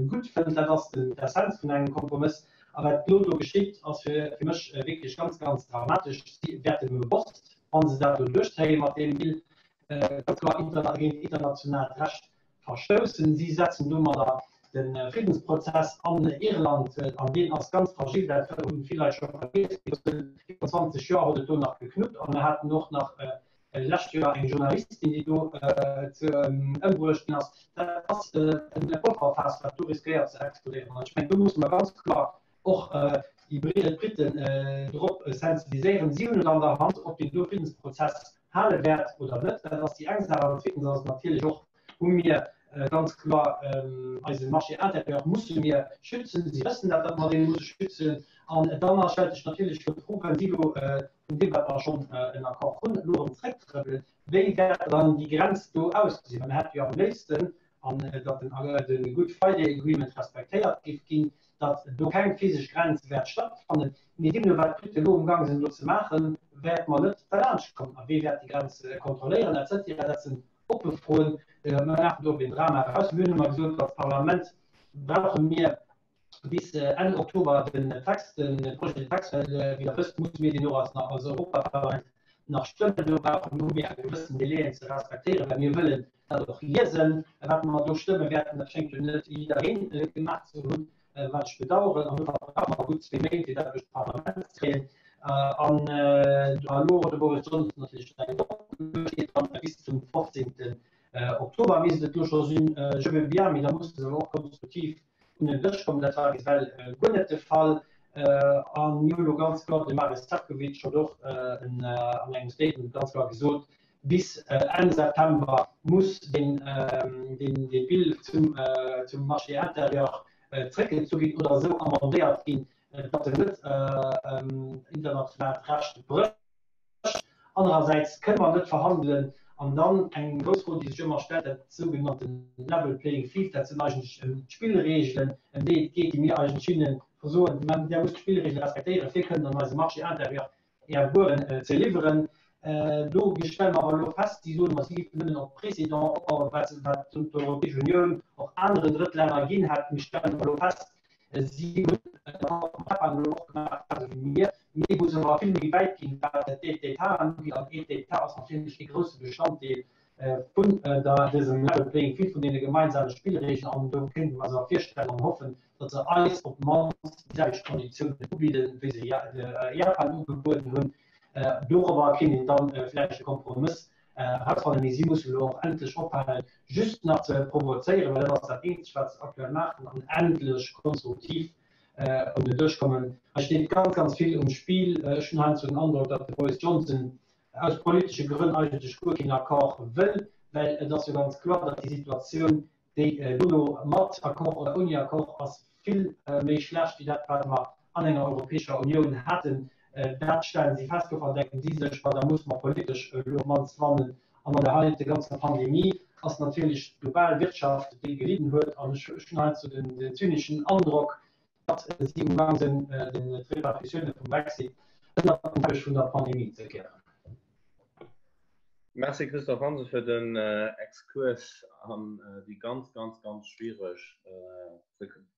gutt fënnt. Dat ass d'Essenz vun engem Kompromëss. A wat elo do geschitt, ass fir mech wierklech ganz, ganz dramatesch. Si wäerte bewosst, wa se dat elo duerchzéie mat deem Deal, ganz kloer géint internationaalt Recht verstoussen. Si setzen domadder de Friddensprozess an Irland, an deen ass ganz fragil, dat hu vill Leit scho vergiess, virun 20 Joer huet et do nach geknuppt a mir haten och nach. Lescht Joer eng Journalistin, déi do ëmbruecht ginn ass. Dat ass e Polverfaass, wat do riskéiert ze explodéieren. An ech mengen, do musse mer ganz kloer och déi Briten drop sensibiliséieren. Si hunn et an der Hand, ob deen do Friddensprozess hale wäert oder net. Dat ass déi eng Saach. An zweetens ass et natierlech och, hu mir ganz kloer eise Marché intérieur musse mir schützen. Si wëssen dat, datt mer dee musse schützen. An dann stellt sech natierlech elo d'Fro, wa si elo vun deem, wat mer schonn en Accord hunn, elo erëm zrécktrëppelen, wéi wäert dann déi Grenz do ausgesinn? Well mir hätte jo am léifsten, an datt de Good Friday Agreement respektéiert géif ginn, datt do keng physesch Grenz wäert stattfannen. Mee deemno wat d'Brite elo umgang sinn do ze maachen, wäerte mer net derlaanscht kommen. A wee wäert déi Grenz kontrolléieren et cetera? Dat sinn oppe Froen. Mir maachen do op een Drama eraus. Mir hunn ëmmer gesot, als Parlament brauche mir bis Enn Oktober den Text, de Projet de texte, well wéi Der wësst, musse mir deen och als als Europaparlament nach stëmmen. Do brauchen, hu mir gewëssen Délaiën ze respektéieren, well mir wëllen dat och liesen, wat mer do stëmme wäerten. Dat schéngt jo net jiddereen gemaach ze hunn, wat ech bedauern. An dofir brauche mer gutt zwee Méint, fir dat duerch d'Parlament ze kréien. An elo huet de Boris Johnson natierlech eng Drock bis zum 15. Oktober misst et elo scho sinn. Je veux bien, mee da musse se awer och konstruktiv un den Dësch kommen. Dat war bis ewell guer net de Fall. A mir hu elo ganz kloer, de Maris Sefcovic huet och an engem Statement ganz kloer gesot, bis Enn September muss dee Bill zum Marché intérieur zréckgezu ginn oder esou amendéiert ginn, datt en net internationaalt Recht brécht. Anerersäits kënne mer net verhandelen. An dann eng grouss Fro, déi sech ëmmer stellt, dat sougenannte level playing field, dat sinn eigentlech d'Spillreegelen, ëm déi et geet, déi mir eigentlech hinne versoen, mä Der musst d'Spillreegele respektéieren, fir kënnen an eisem Marché intérieur Är Wueren ze liwweren. Do stelle mer awer elo fest, si soen ëmmer, si géifen nëmmen op Précédent opbauen, wat d'Europäesch Unioun och aneren Drëttlänner ginn hätt. Mir stellen awer elo fest, Si hunn et am Japan elo och gemaach, grad esou wéi mir, mee wou se awer vill méi wäit ginn, wat d'Aide d'État ugeet. An Aide d'État ass natierlech ee grousse Bestanddeel vun dësem Level Playing Field, vun deene gemeinsame Spillregeln. An do kéinte mer eis awer virstellen an hoffen, datt se eis op d'mannst déi selwecht Konditiounen ubidden, wéi se Japan ugebueden hunn. Dorobber kéint een dann vläicht e Kompromëss erausfannen, mee si mussen elo och endlech ophalen, just nach ze provozéieren, well dat ass dat Eenzegt, wat se aktuell maachen, an endlech konstruktiv un den Dësch kommen. Hei steet ganz, ganz vill um Spill. Ech hunn heiansdo den Androck, datt de Boris Johnson aus politesche Grënn eigentlech guer keen Accord wëll, well et ass jo ganz kloer, datt déi Situatioun, déi dono mat Accord oder ouni Accord ass, vill méi schlecht wéi dat, wat mer an enger Europäescher Unioun haten. Dat stellen si fest. Dofir denken si sech, Ma da musse mer politesch elo op d'mannst wannen. An an der heite ganzer Pandemie ass natierlech d'global Wirtschaft, déi gelidden huet. An ech hunn heiansdo den zyneschen Androck, datt si um Gang sinn, d'Repercussioune vum Brexit ënnert den Teppech vun der Pandemie ze kehren. Merci Christophe Hansen fir den Exkurs an déi ganz, ganz, ganz schwiereg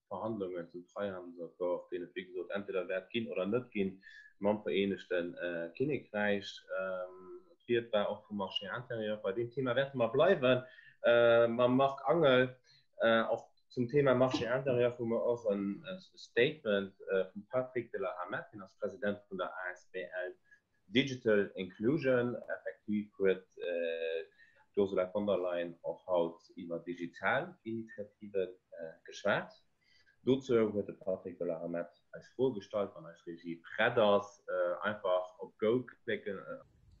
Verhandlungen zum Fräihandelsaccord, deen et wéi gesot entweder wäert ginn oder net ginn mam Vereenegte Kinnekräich. D'Ried war och vum Marché intérieur. Bei deem Thema wäerte mer bleiwen mam Marc Angel. Och zum Thema Marché intérieur hu mer och e Statement vum Patrick de la Hamette, hien ass President vun der asbl Digital Inclusion. Effektiv huet d'Ursula von der Leyen och haut iwwer digital Initiative geschwat. Dozou huet de Patrick de la Hamette eis Froe gestallt. Wann eis Regie prett ass, einfach op Go klécken.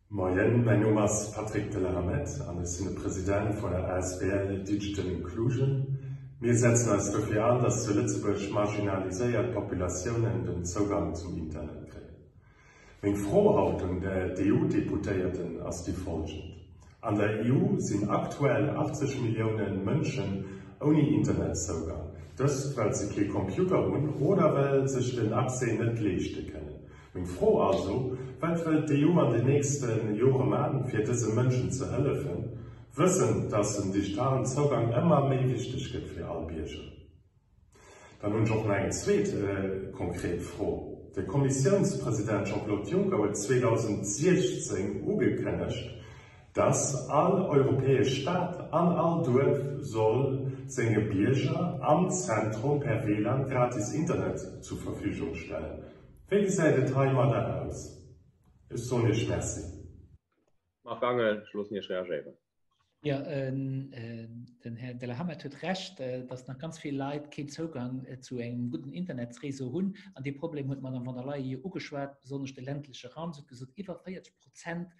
Moien, mäin Numm ass Patrick de la Hamette an ech sinn de President vun der asbl Digital Inclusion. Mir setzen eis dofir an, dass zu Lëtzebuerg marginaliséiert Populatiounen den Zougang zum Internet kréien. Meng Fro haut un d'EU-Deputéierten ass déi folgend, An der EU sinn aktuell 80 Millioune Mënschen ouni Internetzougang, dëst well se kee Computer hunn oder well sech den Accès net leeschte kënnen. Meng Fro also, Wat wëllt d'EU an den nächste Jore man, fir dëse Mënschen ze hëllefen, wëssend, dass en digitalen Zougang ëmmer méi wichteg gëtt fir all Bierger? Dann hunn ech och nach eng zweet konkret Fro. De Kommissiounspresident Jean-Claude Juncker huet 2016 ugekënnegt, dass all europäesch Stad an all Duerf soll senge Bierger am Zentrum per WLAN gratis Internet zur Verfügung stellen. Wéi gesäit et heimadder aus? Ech soen Iech Merci. Marc Angel, ech loossen Iech reagéieren. Jo, den Här de la Hamet huet Recht, datt nach ganz vill Leit keen Zougang zu engem gudden Internetsréseau hunn. An dee Problem huet d'Madame von der Leyen jo ugeschwat, besonnesch de ländleche Raum. Si huet gesot, iwwer 40 Prozent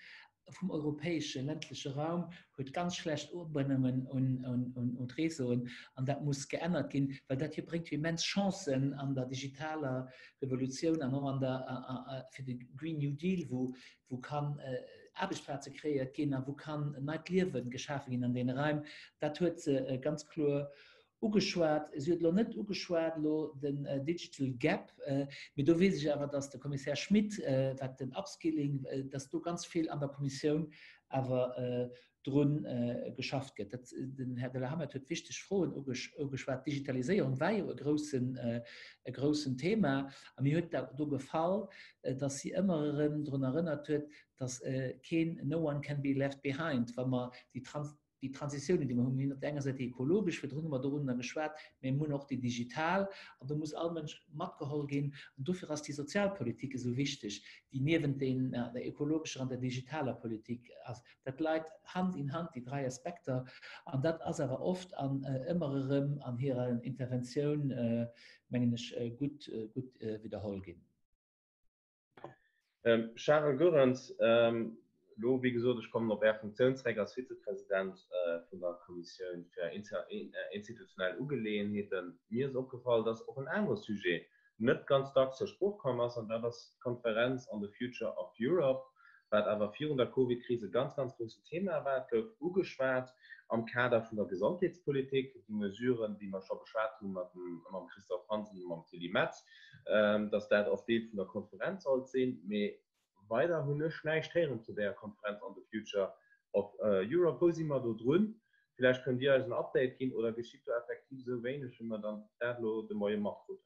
vum europäesche ländleche Raum huet ganz schlecht Ubannungen un d'Réseauen. An dat muss geännert ginn, well dat hir bréngt jo immens Chancen an der digitaler Revolutioun an och an der, fir de Green New Deal, wou wou kann Aarbechtsplaze kreéiert ginn a wou kann en neit Liewe geschafe ginn an deene Raim. Dat huet se ganz kloer ugeschwat. Si huet elo net ugeschwat elo den Digital Gap, mee do weess ech awer, datt de Kommissär Schmit, wat den Upskilling, datt do ganz vill an der Kommissioun awer dru geschafft gëtt. Dat, den Här de la Hamet huet wichteg Froen ugeschwat. D'Digitaliséierung war jo e groussen, e groussen Thema. A mir huet do gefall, datt si ëmmer erëm drun erënnert huet, datt keen no one can be left behind, wa mer déi Trans, déi Transitiounen, déi mer hunn, mir hunn op där enger Säit déi ekologesch, virdrun hu mer dorunner geschwat, mä mir hunn och déi digital, an do muss all Mënsch matgeholl ginn. An dofir ass déi Sozialpolitik esou wichteg, déi niewent der ekologescher an der digitaler Politik ass. Dat leit Hand in Hand, déi dräi Aspekter. An dat ass awer oft an ëmmer erëm an hirer Interventioun, mengen ech, gutt, gutt widderholl ginn. Charel Goerens, Elo, wéi gesot, ech kommen op Är Funktioun zréck als Vizepresident vun der Kommissioun fir institutionell Ugeleeënheeten. Mir ass opgefall, dass och en anere Sujet net ganz dacks zur Sprooch komm ass, an dat ass d'Konferenz on the Future of Europe, wat awer virun der Covid-Kris e ganz, ganz grousse Thema war. Et gouf ugeschwat am Kader vun der Gesondheetspolitik, déi Mesuren, déi mer scho beschwat hu mat dem, mam Christophe Hansen a mam Tilly Metz, dass dat och Deel vun der Konferenz sollt sinn. Mee weider hunn ech näischt héieren zu där Konferenz on the Future of Europe. Wou si mer do drun? Villäicht kënnt Dir eis en Update ginn, oder geschitt do effektiv esou wéineg, wéi mer dann dat elo de Moie matkruten?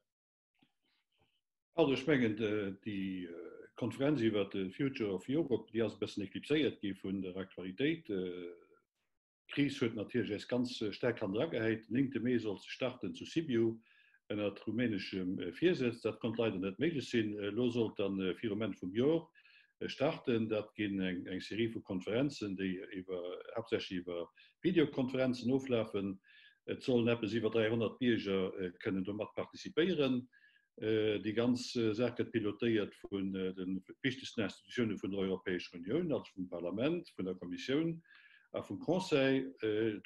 Also ech mengen, déi Konferenz iwwer de Future of Europe, déi ass e bëssen eklipséiert gi vun der Aktualitéit. D'Kris huet natierlech eis ganz staark hanneragehäit. Den néngte Mee sollt se starten zu Sibiu ënnert rumäneschem Virsëtz. Dat konnt leider net méiglech sinn. Elo soll et dann virum Enn vum Jor starten. Dat ginn eng Serie vu Konferenzen, déi iwwer haaptsächlech iwwer Videokonferenzen oflafen. Et sollen eppes iwwer 300 Bierger kënnen do mat participéieren. Déi ganz Saach gëtt pilotéiert vun de wichtegsten Institutioune vun der Europäescher Unioun, also vum Parlament, vun der Kommissioun a vum Conseil.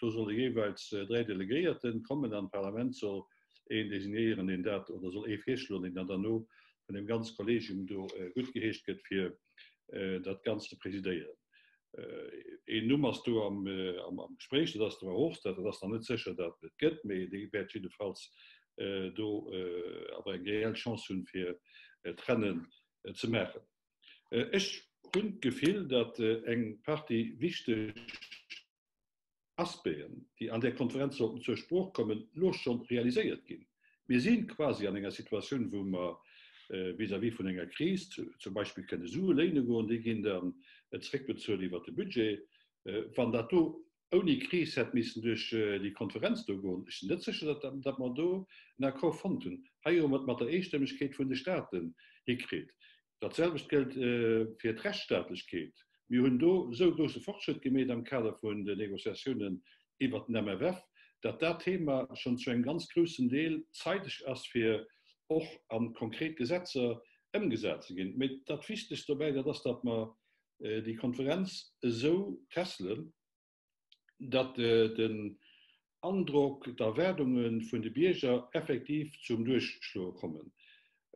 Do solle jeeweils 3 Delegéierte kommen an d'Parlament soll een designéieren, deen dat, oder soll ee virschloen, deen dann derno vun dem ganze Kollegium do guttgeheescht gëtt, fir dat Ganzt ze presidéieren. Een Numm ass do am Gespréich, dat ass de Verhofstadt. Dat ass nach net sécher, datt et gëtt, mee dee wäert jiddefalls do awer eng reell Chance hunn, fir d'Rennen ze maachen. Ech hunn d'Gefill, datt eng Partie wichteg Aspecten, déi an där Konferenz sollten zur Sprooch kommen, lo schonn realiséiert ginn. Mir si quasi an enger Situatioun, wou mer vis-à-vis vun enger Kris zum Beispill kënne Sue léine goen, déi ginn dann zréckbezuelt iwwert de Budget. Wann dat do ouni Kris hätt missen duerch déi Konferenz do goen, ech sinn net sécher, datt mer do en Accord fonnt hunn. Hei hu mer et mat der Eestëmmegkeet vun de Staaten hikritt. Dat selwecht gëllt fir d'Rechtsstaatlechkeet. Mir hunn do esou grousse Fortschrëtt gemeet am Kader vun den Négociatiounen iwwert den MFF, datt dat Thema schonn zu engem ganz groussen Deel zeideg ass, fir och a konkret Gesetzer ëmgesat ze ginn. Mee dat Wichtegst dobäi, dat ass, datt mer déi Konferenz esou tässelen, datt den Androck, d'Erwaardunge vun de Bierger effektiv zum Duerchschloe kommen.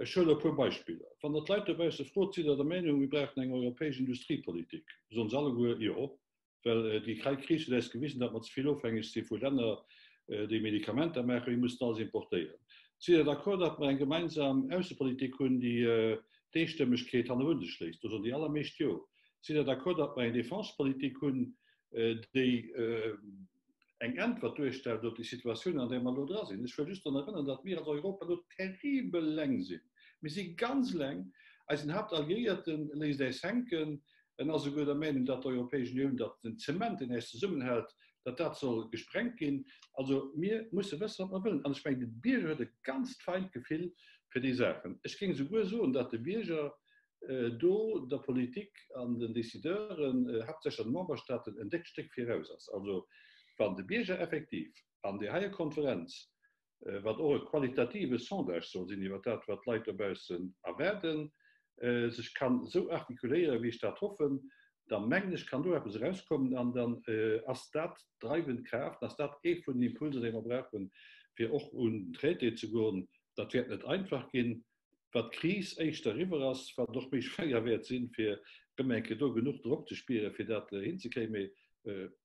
Ech huelen e puer Beispiller. Wann Der d'Leit dobausse frot, Sidd Der der Meenung, mir brauchen eng europäesch Industriepolitik? soen se alleguer Jo, well déi Kris huet eis gewisen, datt mer ze vill ofhängeg si vu Länner, déi Medikamenter maachen. Mir mussen alles importéieren. Sidd Der d'accord, datt mer eng gemeinsam Aussepolitik hunn, déi d'Eestëmmegkeet hannerun sech léisst? Do soen déi allermeescht Jo. Sidd Der d'accord, datt mer eng Defensepolitik hunn, déi eng Äntwert duerstellt op déi Situatioun, an där mer elo dra sinn? Ech wëll just drun erënneren, datt mir als Europa elo terribel eleng sinn. Mir si ganz eleng. Eisen Haaptalliéierte léisst äis hänken. En ass esouguer der Meinung, datt d'Europäesch Unioun, datt den Zement, deen äis zesummenhält, datt dat soll gesprengt ginn. Also mir musse wëssen, wat mer wëllen. An ech mengen, de Bierger huet e ganzt feint Gefill fir déi Saachen. Ech géing esouguer soen, datt de Bierger. do der Politik an den Décideuren, haaptsächlech an de Memberstaaten, en déckt Stéck viraus ass. Also wann de Bierger effektiv an där heier Konferenz, wat och e qualitative Sondage soll sinn iwwer dat, wat d'Leit dobaussen erwaarden, sech kann esou artikuléieren, wéi ech dat hoffen, da mengen ech, kann do eppes erauskommen an dann ass dat d'dreiwend Kraaft, ass dat ee vun den Impulser, déi mer brauchen, fir och un den Traité ze goen. Dat wäert net einfach ginn, wat d'Kris éischter eriwwer ass, wat och méi schwéier wäert sinn, fir erëm eng Kéier do genuch Drock ze spieren, fir dat hinzekréien. Mee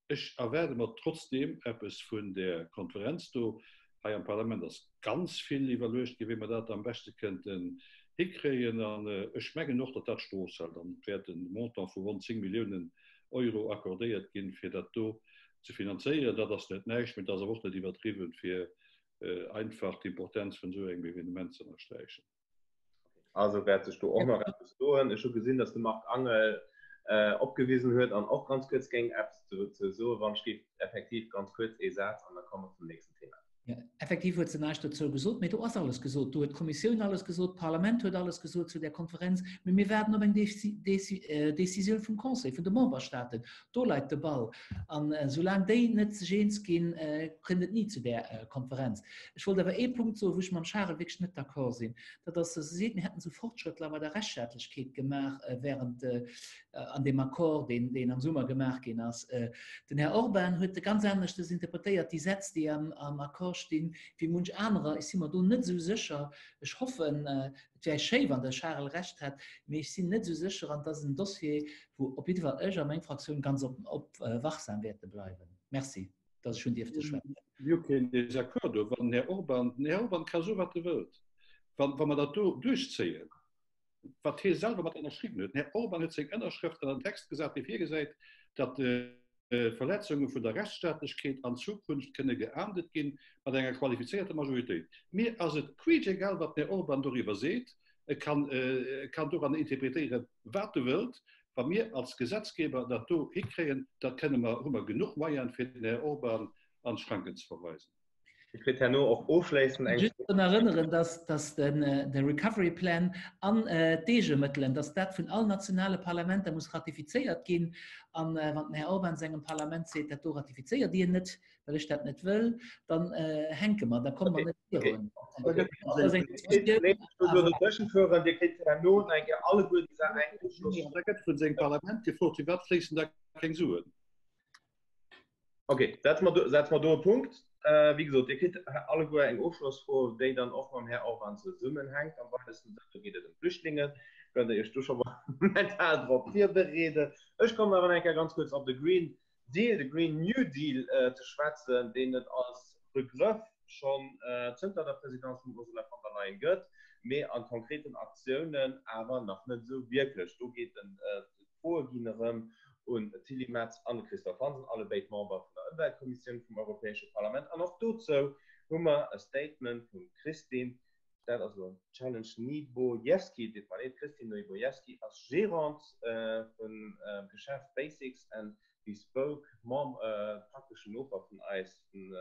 ech erwaarde mer trotzdeem eppes vun där Konferenz do. Hei am Parlament ass ganz vill iwwerluecht ginn, wéi mer dat am beschte kënnten hikréien. An ech mengen och, datt dat d'Strooss hält an et wäert e Montant vu ronn 10 Milliounen Euro accordéiert ginn, fir dat do ze finanzéieren. Dat ass net näischt, mee et ass awer och net iwwerdriwwen, fir einfach d'Importenz vun esou engem Evenement ze ënnersträichen. Also wäert sech do och nach eppes doen. Ech hu gesinn, datt de Marc Angel opgewisen huet an och ganz kuerz géing eppes dozou soen. Wann ech géif effektiv ganz kuerz ee Saz an da komme mer zum nächsten Thema. Jo, effektiv huet se näischt dozou gesot, mee do ass alles gesot. Do huet d'Kommissioun alles gesot, d'Parlament huet alles gesot zu där Konferenz. Mee mir waarden op eng Décisioun vum Conseil, vun de Memberstaaten. Do leit de Ball. An soulaang déi net sech eens ginn, kënnt et ni zu där Konferenz. Ech wollt awer ee Punkt soen, wou ech mam Charel wierklech net d'accord sinn. Dat ass, dass e seet, mir hätten esou Fortschrëttler bei der Rechtsstaatlechkeet gemaach während an deem Accord, deen, deen am Summer gemaach ginn ass. Den Här Orban huet ganz aneschtes interpretéiert, déi Sätz, déi am, am Accord stinn, wéi munch anerer. Ech si mer do net esou sécher. Ech hoffen, Et wär schéi, wann de Charel Recht hätt, mee ech sinn net esou sécher an et ass en Dossier, wou op jidde Fall ech a meng Fraktioun ganz op, op wachsam wäerte bleiwen. Merci, dass ech hunn dierfte schwätzen. Mir hu keen Désaccord do. Wann den Här Orban, den Här Orban ka soen, wat e wëllt, wa, wa mer dat do duerchzéien, wat hie selwer mat ënnerschriwwen huet, den Här Orban huet seng Ënnerschrëft ënner den Text gesat, dee virgesäit, datt Verletzunge vun der Rechtsstaatlechkeet an Zukunft kënne geahndet ginn mat enger qualifizéierter Majoritéit. Mir ass et quietschegal, wat den Här Orban doriwwer seet. E kann, e kann doran interpretéieren, wat e wëllt. Wa mir als Gesetzgeber dat do hikréien, da kënne mer, hu mer genuch Moyene fir den Här Orban an d'Schranken ze verweisen. Dir kritt herno och ofschléissend eng. Just drun erënneren, dass, dass den, de Recovery Plan an d'Eegemëttelen, dass dat vun all nationale Parlamenter muss ratifizéiert ginn. An wann den Här Orban sengem Parlament seet, dat do ratifizéiert Dir net, well ech dat net wëll, dann hänke mer, da komme mer net virun. Dir kritt herno nach eng Kéier alleguer déi Saach eng Ofschloss. Da gëtt vun sengem Parlament gefrot, firwat fléissen da keng Suen? Ok, setze mer do, setze mer do e Punkt. Wéi gesot, Dir kritt alleguer eng Ofschlossfro, déi dann och mam Här Orban zesummenhänkt am weitesten Sënn. Do geet et ëm d'Flüchtlinge. Kënnt Der Iech do scho mol mental drop virbereeden. Ech kommen awer nach eng Kéier ganz kuerz op de Green Deal, de Green New Deal ze schwätzen, deen et als Begrëff schonn zënter der Presidence vum Ursula von der Leyen gëtt, mee a konkreten Aktiounen awer nach net esou wierklech. Do geet en D'Froe ginn erëm un d'Tilly Metz an de Christophe Hansen, alle béid Member vun der Ëmweltkommissioun vum Europäesche Parlament. An och dozou hu mer e Statement vum Christine, dat ass elo Challenge, Niebojewski, deet mer leed, d'Christine Niebojewski ass Gérante vum Geschäft Basics and Bespoke, Member, prakteschen Noper vun eis, vun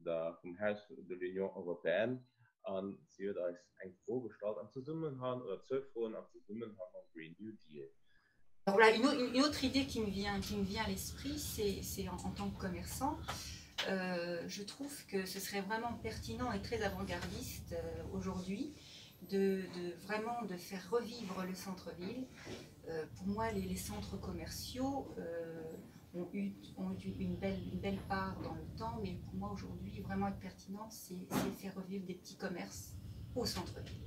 der, vum Haus de l'Union européenne. A si huet eis eng Fro gestallt am Zesummenhang, oder zwou Froen am Zesummenhang mam Green New Deal. Voilà, une, une autre idée qui me vient, qui me vient à l'esprit, c'est en, en tant que commerçant, euh, je trouve que ce serait vraiment pertinent et très avant-gardiste euh, aujourd'hui de, de vraiment de faire revivre le centre-ville. Euh, pour moi, les, les centres commerciaux euh, ont eu, ont eu une, belle, une belle part dans le temps, mais pour moi aujourd'hui, vraiment être pertinent, c'est faire revivre des petits commerces au centre-ville.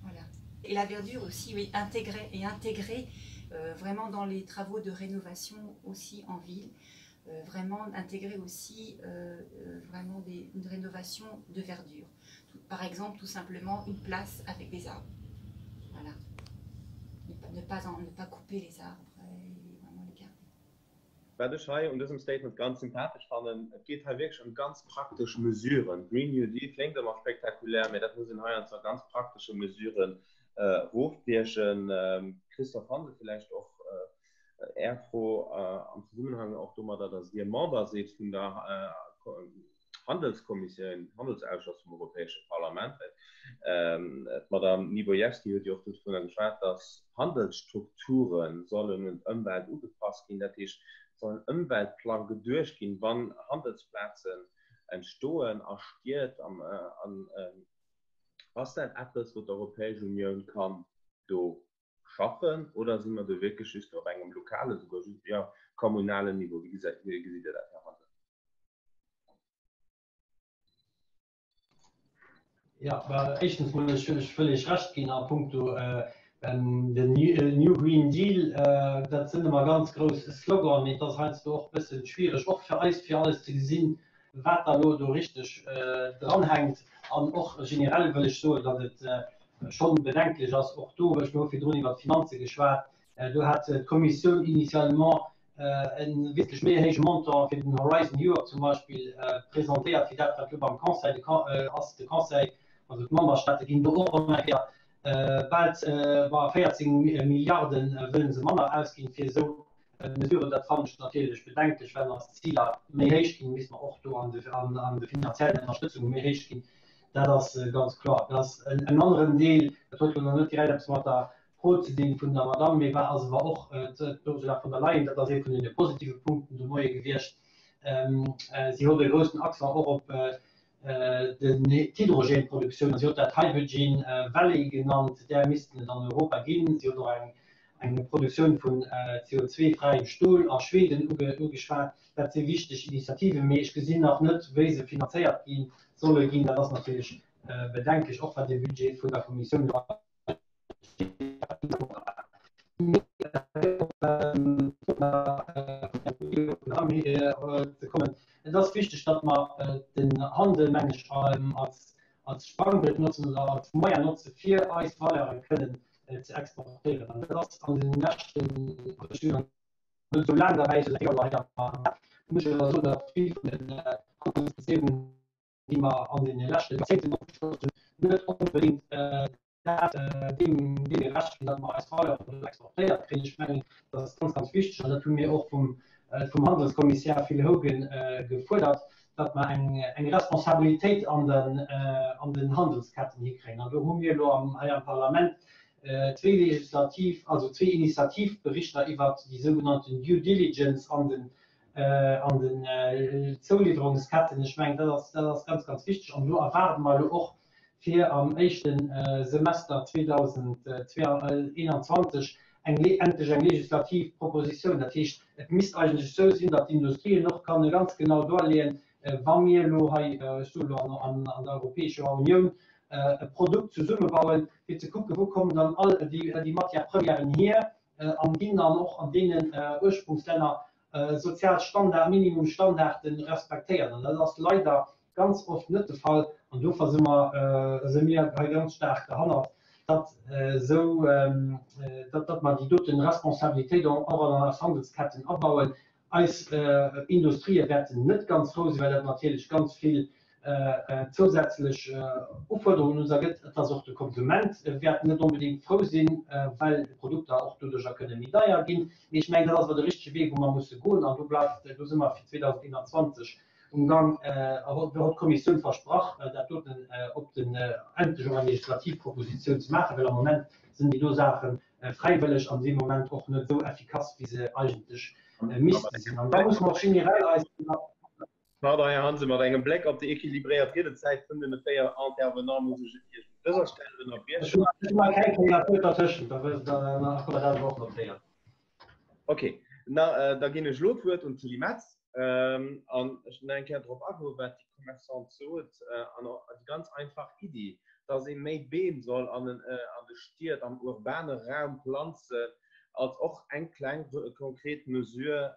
Voilà. Et la verdure aussi, oui, intégrer et intégrer euh, vraiment dans les travaux de rénovation aussi en ville, euh, vraiment intégrer aussi euh, euh, vraiment des, une rénovation de verdure. Tout, par exemple, tout simplement une place avec des arbres. Voilà. Ne pas, en, ne pas couper les arbres et vraiment les garder. Wat ech hei un dësem Statement ganz sympathesch fannen, et geet hei wierklech ëm ganz praktesch Mesuren. Green New Deal kléngt ëmmer spektakulär, mä dat muss een hei an zwar ganz praktesche Mesuren erofbriechen. Christophe Hansen, villäicht och Är Fro am Zesummenhang och domadder, datt Dir Member sidd vun der. d'Handelskommissioun, Handelsausschoss vum Europäesche Parlament. D'Madame Niebojewski huet jo och dovunner geschwat, datt Handelsstrukture sollen un d'Ëmwelt ugepasst ginn. Dat heescht, et soll en Ëmweltplang geduecht ginn, wann Handelsplazen entstoen a Stied. Ass dat eppes, wou d'Europäesch Unioun kann do schaffen oder si mer do wierklech just op engem lokalen, esouguer just, jo, kommunalen Niveau? Wéi gesitt Dir dat, Här Hansen? Jo, éischtens mol, ech wëll Iech Recht ginn a puncto den New Green Deal. Dat sinn ëmmer ganz grouss Sloganen, mee et ass heiansdo och e bësse schwiereg, och fir eis, fir alles ze gesinn, wat da elo do richteg dranhänkt. An och generell wëll ech soen, datt et schonn bedenklech ass, och do, ech hu virdrun iwwert d'Finanze geschwat, do hat d'Kommissioun initialement e wierklech méi héije Montant fir den Horizon Europe zum Beispill presentéiert, wéi dat, wat elo beim Conseil ass. De Conseil, also d'Memberstaate ginn do och erëm eng Kéier bal 14 Milliarde wëlle se manner ausginn, fir esou Mesuren. Dat fannen ech natierlech bedenklech. Well eis Ziler méi héich ginn, misste mer och do an de finanziellen Ënnerstëtzunge méi héich ginn. Dat ass ganz kloer. Dat ass en aneren Deel, dat huet elo nach net direkt eppes mat der Fro ze dinn vun der Madamm, mee war ass awer och d'Ursula von der Leyen, dat ass ee vun deene positive Punkten de Moie gewiescht. Si huet e groussen Accent och op d'Hydrogenproduktioun a si huet dat Hydrogen Valley genannt, där missten et an Europa ginn. Si huet och eng eng Produktioun vun CO2-fräiem Stol a Schweden ugeschwat. Dat si wichteg Initiativen, mee ech gesinn nach net, wéi se finanzéiert gi solle ginn. Dat ass natierlech bedenklech, och wat de Budget vun der Kommissioun elo ze kommen. Et ass wichteg, datt mer den Handel, meng ech, als Sprangbrett notzen oder als Moyen notze fir eis Valeure kënnen ze exportéieren. An dat ass an den leschten, ech sinn net esou laang derbäi, esou säit Joer hei am Parlament, muss ech awer soen, datt vill vun den Handelsbeziehungen, déi mer an deene leschte Joerzéngten ofgeschloss hunn, net onbedéngt dat deem gerecht ginn, datt mer eis Valeuren do exportéiert kréien. Ech mengen, dat ass ganz, ganz wichteg an dat hu mir och vum Handelskommissär Phil Hogan gefuerdert, datt mer eng Responsabilitéit an den Handelsketten hikréien. An do hu mir elo hei am Parlament zwee legislativ, also zwee Initiativberichter iwwert déi sougenannten Due Diligence an den Zouliwwerungsketten. Ech mengen, dat ass ganz, ganz wichteg. An do erwaarde mer elo och, fir am éischte Semester 2021 eng endlech eng legislativ Propositioun. Dat heescht, et misst eigentlech esou sinn, datt d'Industrien och kann ganz genau duerleeën, wa mir elo hei, ech soe elo an der Europäescher Unioun, e Produkt zesummebauen, fir ze kucken, wou kommen dann all déi Matière-premièren hier an ginn dann och an deenen Ursprungslänner sozial Standard, Minimumstandarde respektéiert. An dat ass leider ganz oft net de Fall. An dofir si mer, si mir hei ganz staark derhannert, datt esou, datt, datt mer déi dote Responsabilitéit och an eis Handelsketten abauen. Eis Industrië wäerten net ganz frou sinn, well dat natierlech ganz vill zousätzlech Ufuerderungen un se ergëtt. Et ass och de Konsument wäert net onbedéngt frou sinn, well d'Produkter och doduercher kënne méi deier ginn. Mee ech mengen, dat ass awer de richtege Wee, wou mer musse goen. An do bleift, do si mer fir 2021 um Gang. Do huet d'Kommissioun versprach, dat doten op den, endlech och eng legislativ Propositioun ze maachen, well am Moment sinn déi do Saache fräiwëlleg an deem Moment och net esou effikass, wéi se eigentlech misste sinn. An da musse mer och generell eis. Pardon, Här Hansen, mat engem Bléck op déi équilibréiert Riedezäit vun den 4 Intervenants muss ech Iech un dëser Stell ënnerbriechen. Ech hu nach keng Kéier d'Wuert dertëschent, da wësst Der, da kann Der dat awer och notéieren. Ok, na da ginn ech elo d'Wuert un d'Tilly Metz an ech nach eng Kéier drop agoen, wat déi Commerçante sot an och déi ganz einfach Iddi, dass ee méi Beem soll an de Stied, am urbane Raum planzen, als och eng kleng konkret Mesure,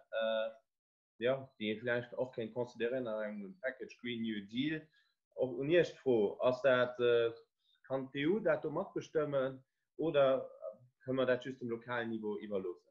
jo, déi ee vläicht och kéint consideréieren an engem Package Green New Deal. Och un Iech d'Fro, Ass dat, kann d'EU dat do matbestëmmen oder kënne mer dat just dem lokalen Niveau iwwerloossen?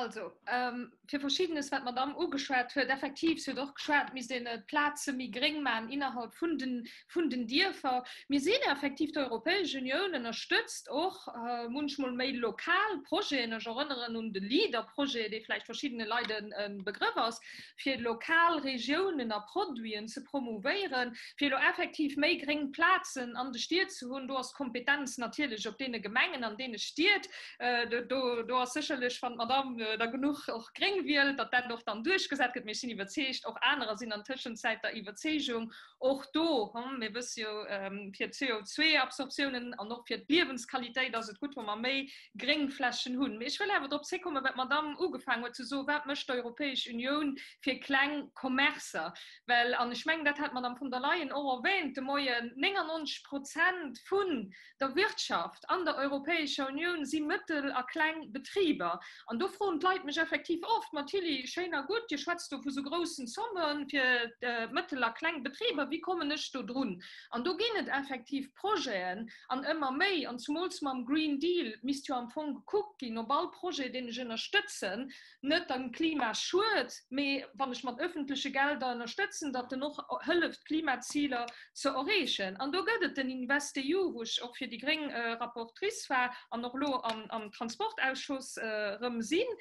Also, ähm, fir Verschiedenes, wat d'Madame ugeschwat huet, effektiv, si huet och geschwat, misst een d'Plaze méi gréng maachen innerhalb vun den, vun den Dierfer. Mir sinn effektiv, d'Europäesch Unioun ënnerstëtzt och äh, munchmol méi lokal Projeten. Ech erënneren un de LEADER-Projet, dee vläicht verschiddene Leit en, e Begrëff ass, fir lokal Regiounen a Produiten ze promouvéieren, fir elo effektiv méi gréng Plazen an de Stied ze hunn. Do ass d'Kompetenz natierlech op deene Gemengen, an deene Stied. Äh, do, do ass sécherlech, wann d'Madame äh, da genuch och gréng wielt, datt dat och dann duerchgesat gëtt. Mee ech sinn iwwerzeegt, och anerer sinn an Tëschenzäit der Iwwerzeegung, och do, hm, mir wësse jo, ähm, fir d'CO2-Absorptiounen an och fir d'Liewensqualitéit ass et gutt, wa mer méi Gréngflächen hunn. Mee ech wëll awer drop zréckkommen, wat d'Madame ugefaangen huet ze soen, Wat mécht d'Europäesch Unioun fir kleng Commercer? Well, an ech mengen, dat hat d'Madame von der Leyen och erwähnt de Moien, 99 Prozent vun der Wirtschaft an der Europäescher Unioun si mëttel a kleng Betriber. An do froen d'Leit mech effektiv oft, Ma Tilly, schéin a gutt, Dir schwätzt do vu sou groussen Zomme fir mëttel a kleng Betriber, wéi kommen ech do drun? An do ginn et effektiv Projeten an ëmmer méi, an zumools mam Green Deal misst jo am Fong gekuckt ginn, ob all Projet, deen ech ënnerstëtzen, net dem Klima schued, mee wann ech mat öffentleche Gelder ënnerstëtzen, datt en och hëlleft, d'Klimaziler ze erreechen. An do gëtt et den InvestEU, wou ech och fir déi gréng Rapportrice war an och elo am Transportausschuss erëm sinn.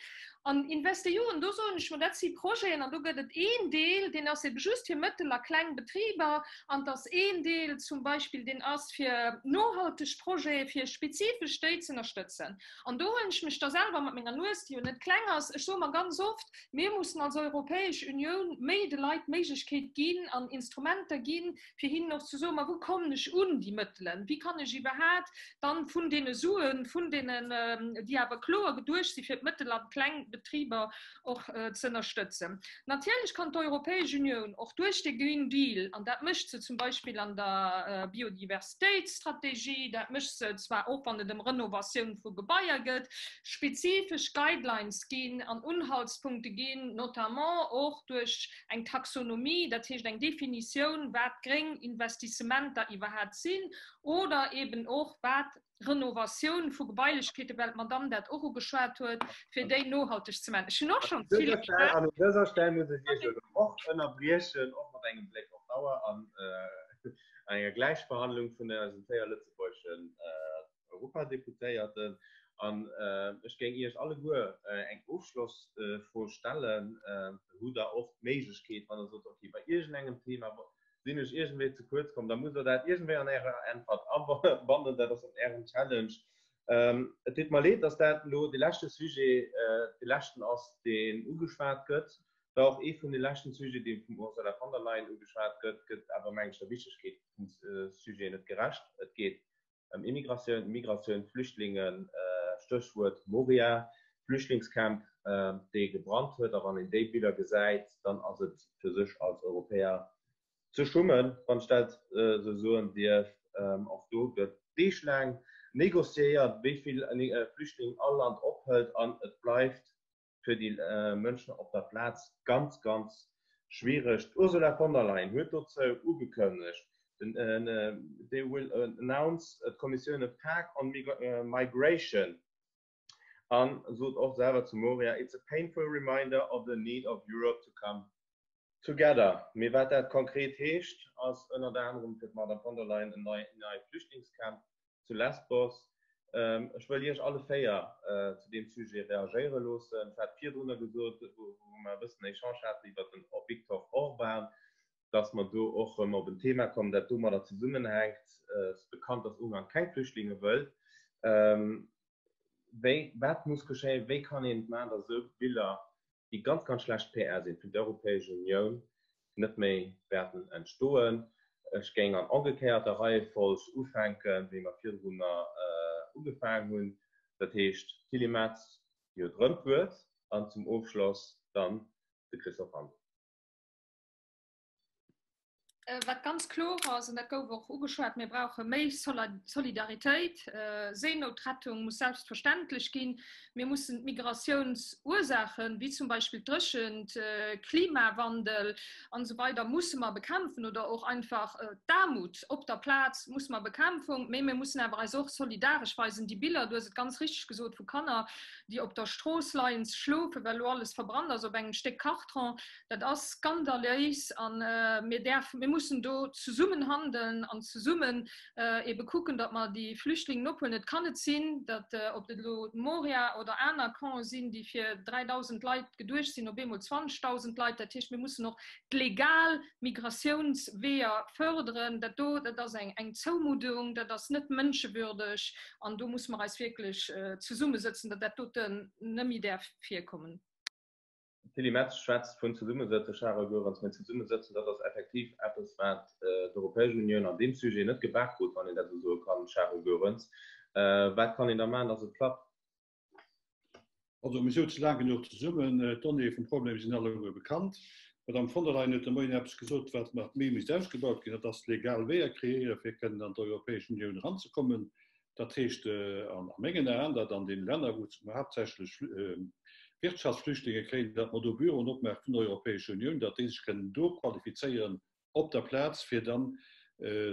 An InvestEU, an do soen ech mer, dat si Projeten, an do gëtt et een Deel, deen ass ebe just fir mëttel a kleng Betriber, an et ass een Deel zum Beispill, deen ass fir nohalteg Projete, fir spezifesch déi ze ënnerstëtzen. An do huelen ech mech da selwer mat menger Nues, déi jo net kleng ass, ech soe mer ganz oft, mir mussen als Europäesch Unioun méi de Leit d'Méiglechkeet ginn an Instrumenter ginn, fir hinnen och ze soen, ma wou kommen ech un déi Mëttelen, wéi kann ech iwwerhat dann vun deene Suen, vun deenen, déi awer kloer geduecht si fir d'Mëttel an d'kleng Betriber och ze ënnerstëtzen. Natierlech kann d'Europäesch Unioun och duerch de Green Deal, an dat mécht se zum Beispill an der Biodiversitéitsstrategie, dat mécht se zwar och, wann et ëm Renovatioun vu Gebaier gëtt, spezifesch Guidelines ginn an Unhaltspunkte ginn, notamment och duerch eng Taxonomie, dat heescht eng Definitioun, wat gréng Investissementer iwwerhaapt sinn oder eben och wat Renovatioun vu Gebailechkeeten, well d'Madamm dat och ugeschwat huet, fir déi nohalteg ze maachen. Ech hunn och schonn vill geschwat. An un dëser Stell muss ech Iech elo och ënnerbriechen, och mat engem Bléck op d'Auer an enger Gläichbehandlung vun eisen 4 lëtzebuergeschen Europadeputéierten. An ech géing Iech alleguer eng Ofschlossfro stellen. Hutt Der och d'Méiglechkeet, wann Der sot, okay, bei iergendengem Thema Sinn ech iergendwéi ze kuerz komm, da musst Der dat iergendwéi an Ärer Äntwert abannen. Dat ass dann Ären Challenge. Et deet mer leed, dass dat elo dee leschte Sujet, dee leschten ass, deen ugeschwat gëtt. War och ee vun de leschten Sujeten, dee vum Ursula von der Leyen ugeschwat gëtt, gëtt awer, meng ech, der Wichtegkeet vum Sujet net gerecht. Et geet ëm Immigratioun, Migratioun, Flüchtlingen, Stéchwuert Moria, Flüchtlingscamp, dee gebrannt huet. A wann een déi Biller gesäit, dann ass et fir sech als Europäer ze schummen, wann ech dat esou soen dierf. Och do gëtt deeglaang négociéiert, wéi vill Flüchtling all Land ophëlt an et bleift fir déi Mënschen op der Plaz ganz, ganz schwiereg. D'Ursula von der Leyen huet dozou ugekënnegt, they will announce, d'Kommissioun, a pact on migration a sot och selwer zu Moria, It's a painful reminder of the need of Europe to come together. Mee wat dat konkret heescht, ass ënnert anerem fir d'Madame von der Leyen en nei Flüchtlingscamp zu Lesbos. Ech wëll Iech alle 4 zu deem Sujet reagéiere loossen. Ech hat virdrunner gesot, wou mer e bëssen Echange haten iwwert den Viktor Orban, dass mer do och erëm op en Thema kommen, dat domadder zesummenhänkt. Et ass bekannt, dass Ungarn keng Flüchtlinge wëll. Wéi, wat muss geschéien, wéi kann een et maachen, dass esou Biller déi ganz, ganz schlecht PR sinn fir d'Europäesch Unioun, net méi wäerten entstoen. Ech géing an ëmgekéierter Reiefolg ufänken, wéi mer virdrunner ugefaangen hunn, dat heescht d'Tilly Metz, déi huet erëm d'Wuert, an zum Ofschloss dann de Christophe Hansen. Wat ganz kloer ass, an dat gouf och ugeschwat, mir brauche méi Solidaritéit. Séinoutrettung muss selbstverständlech ginn. Mir mussen d'Migratiounsursaachen, wéi zum Beispill d'Dréchent, Klimawandel an esou weider musse mer bekämpfen oder och einfach d'Aarmut op der Plaz musse mer bekämpfung. Mee mir mussen awer eis och solidaresch weisen. Déi Biller, du hues et ganz richteg gesot, vu Kanner, déi op der Strooss leien ze schlofen, well elo alles verbrannt ass op engem Stéck Kartron, Dat ass skandaléis a mir däerfen, mir mussen do zesummen handeln an zesummen ebe kucken, datt mer déi Flüchtlingen ophuelen. Et kann net sinn, datt, ob et elo Moria oder aner Campe sinn, déi fir 3.000 Leit geduecht sinn, op eemol 20.000 Leit. Dat heescht, mir mussen och d'legal Migratiounsweeër fërderen. Dat do, dat ass eng Zoumuddung, dat ass net mënschewürdeg an do musse mer eis wierklech zesummesëtzen, datt dat doten net méi däerf virkommen. D'Tilly Metz schwätzt vun Zesummesëtzen, Charel Goerens, mä Zesummesëtzen, dat ass effektiv eppes, wat d'Europäesch Unioun an deem Sujet net gebak krut, wann een dat esou soe kann, Charel Goerens. Wat kann een da maachen, datt et klappt? Also mir souze laang genuch zesummen, d'Donnéeë vum Problem sinn alleguer bekannt. D'Madame von der Leyen huet de Moien eppes gesot, wat nach méi misst ausgebaut ginn, dat ass legal Weeër kreéieren, fir kënnen an d'Europäesch Unioun eranzekommen. Dat heescht a mengen Aen, datt an deene Länner, wou mer haaptsächlech Wirtschaftsflüchtlinge kréien, datt mer do Büroen opmaache vun der Europäescher Unioun, datt déi sech kënnen do qualifizéieren op der Plaz, fir da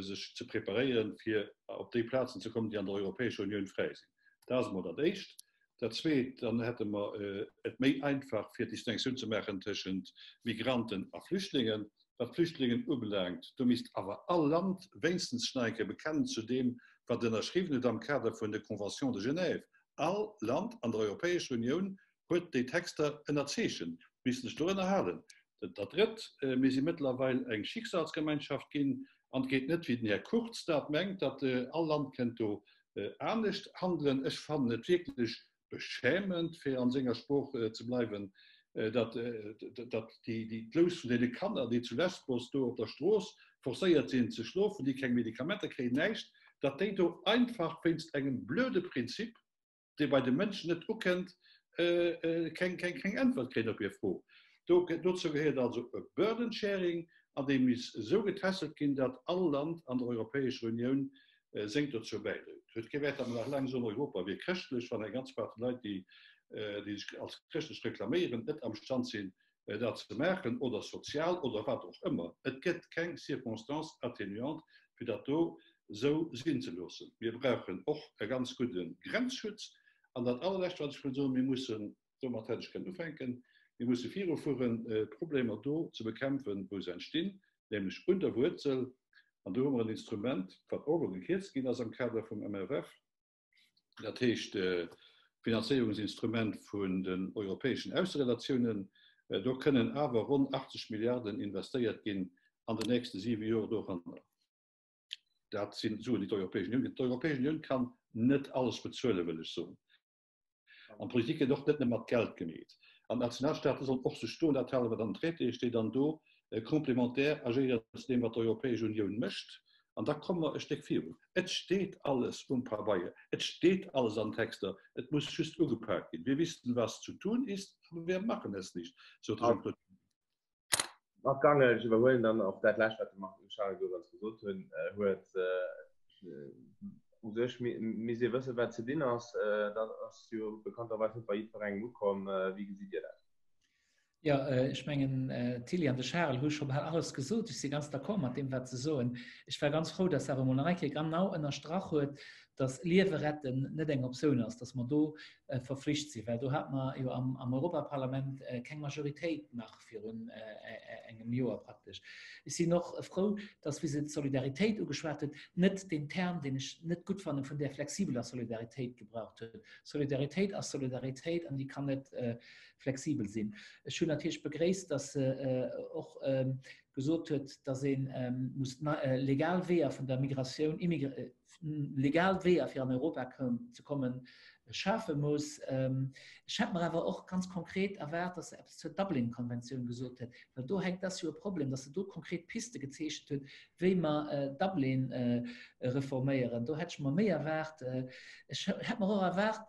sech ze preparéieren, fir op déi Plazen ze kommen, déi an der Europäescher Unioun fräi sinn. Dat ass emol dat Éischt. Dat Zweet, dann hätte mer et méi einfach, fir d'Distinctioun ze maachen tëschent Migranten a Flüchtlingen. Wat d'Flüchtlingen ubelaangt, do misst awer all Land wéinstens sech nach eng Kéier bekennen zu deem, wat et ënnerschriwwen huet am Kader vun de Conventions de Genève. All Land an der Europäescher Unioun huet déi Texter ënnerzeechent, missten sech dorënner halen. Dat Drëtt, Mir si mëttlerweil eng Schicksalsgemeinschaft ginn an et geet net, wéi den Här Kurz dat mengt, datt all Land kënnt do anescht handelen. Ech fannen et wierklech beschämend, fir an senger Sprooch ze bleiwen, datt déi d'Lous vun deene Kanner, déi zu Lesbos do op der Strooss forcéiert sinn ze schlofen, déi keng Medikamenter kréien, näischt, datt déi do einfach wéinst engem blöde Prinzip, dee bei de Mënschen net ukënnt, keng Äntwert kréien op hir Fro. Dozou gehéiert also e Burden sharing, an dee misst esou getässelt ginn, datt all Land an der Europäescher Unioun sengt dozou bäidréit. Huet kee Wäert, datt mer nach laang soen, Europa wier chrëschtlech, wann eng ganz Partie Leit, déi sech als chrëschtlech reklaméieren, net am Stand sinn, dat ze maachen, oder sozial oder wat och ëmmer. Et gëtt keng Circonstance atténuante, fir dat do esou sinn ze loossen. Mir brauchen och e ganz gudde Grenzschutz. An dat Allerlescht, wat ech wëll soen, Mir mussen, domat hätt ech kënnen ufänken, mir musse virufueren, d'Problemer do ze bekämpfen, wou se entstinn, nämlech un der Wuerzel. An do hu mer en Instrument, wat och elo gekierzt ginn ass am Kader vum MFF, dat heescht d'Finanzéierungsinstrument vun den europäeschen Ausserelatiounen. Do kënnen awer ronn 80 Milliarden investéiert ginn an den nächste siwe Joer doranner. Dat si Suen, déi d'Europäesch Unioun gëtt. D'Europäesch Unioun kann net alles bezuelen, wëll ech soen. An Politik gëtt och net nëmme mat Geld gemeet. An d'Nationalstaate sollen och sech do un dat halen, wat an den Traitéë steet, an do complémentaire agéieren zu deem, wat d'Europäesch Unioun mécht. An da komme mer e Stéck virun. Et steet alles um Pabeier, et steet alles an Texter, et muss just ugepak ginn. Wir wissen, was zu tun ist, aber wir machen es nicht, sot de Jean-Claude Juncker. Marc Angel, Ech iwwerhuelen dann och dat Lescht, wat de Marc Charel Goerens gesot hunn, huet. U sech misst ee wëssen, wat ze dinn ass. Dat ass jo bekannterweis net bei jiddwerengem ukomm. Wéi gesitt Dir dat? Jo, ech mengen, d'Tilly an de Charel hu scho bal alles gesot. Ech si ganz d'accord mat deem, wat se soen. Ech war ganz frou, dass se awer emol nach eng Kéier genau ënnerstrach huet, dass Liewe retten net eng Optioun ass, dass mer do verflicht sinn, well do hate mer jo am Europaparlament keng Majoritéit nach virun engem Joer praktesch. Ech sinn och frou, dass, wéi se d'Solidaritéit ugeschwat huet, net deen Term, deen ech net gutt fannen, vun där flexibeler Solidaritéit gebraucht huet. Solidaritéit ass Solidaritéit an déi kann net flexibel sinn. Ech hunn natierlech begréisst, dass se och gesot huet, dass ee muss legal Weeër vun der Migratioun, legal Weeër fir an Europa ze kommen, schafe muss. Ech hätt mer awer och ganz konkret erwaart, dass se eppes zur Dublin-Konventioun gesot hätt, well do hänkt, dat ass jo e Problem, dass se do konkret Piste gezeechent huet, wéi mer Dublin reforméieren. Do hätt ech mer méi erwaart. Ech hätt mer och erwaart,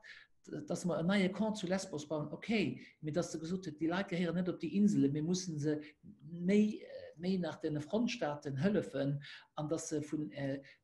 dass mer en neie Camp zu Lesbos bauen, okay, mee dass se gesot huet, déi Leit gehéieren net op déi Inselen, mir mussen se méi. méi nach den Frontstaaten hëllefen an dass se vun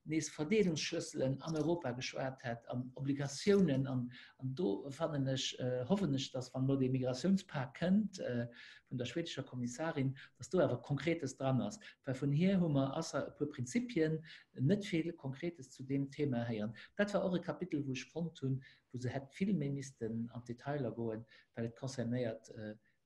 nees Verdeelungsschlësselen an Europa geschwat hätt an Obligatiounen an an do fannen ech, hoffen ech, dass wann elo dee Migratiounspak kënnt vun der schwedescher Kommissarin, dass do awer Konkretes dran ass, well vun hir hu mer ausser e puer Prinzipien net vill Konkretes zu deem Thema héieren. Dat war och e Kapitel, wou ech fonnt hunn, wou se hätt vill méi missten an d'Detailer goen, well et concernéiert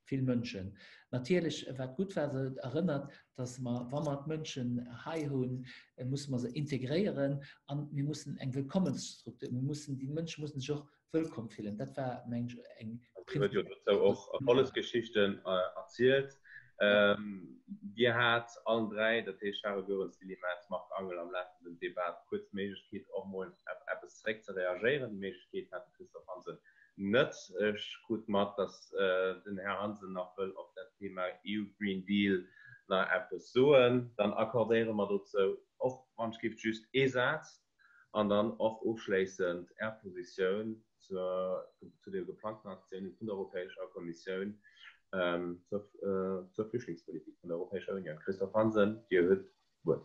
vill Mënschen. Natierlech, wat gutt war, se huet erënnert, dass mer, wa mer d'Mënschen hei hunn, musse mer se integréieren a mir mussen eng Wëllkommensstruktur, mir mussen, déi Mënsche mussen sech och wëllkomm fillen. Dat war, meng ech, eng. Si huet jo dozou och Erfollegsgeschichten erzielt. Dir hat allen dräi, dat heescht Charel Goerens, Tilly Metz, Marc Angel, am Laf vun dem Debat kuerz d'Méiglechkeet, och mol op eppes zeréck ze reagéieren. Déi Méiglechkeet hat de Christophe Hansen net. Ech krut mat, datt den Här Hansen nach wëll op dat Thema EU Green Deal nach eppes soen. Dann accordéiere mer dozou och wann ech géif just ee Saz an dann och ofschléissend Är Positioun zu de geplangten Aktiounen vun der Europäescher Kommissioun zur Flüchtlingspolitik vun der Europäescher Unioun. Christophe Hansen, Dir hutt d'Wuert.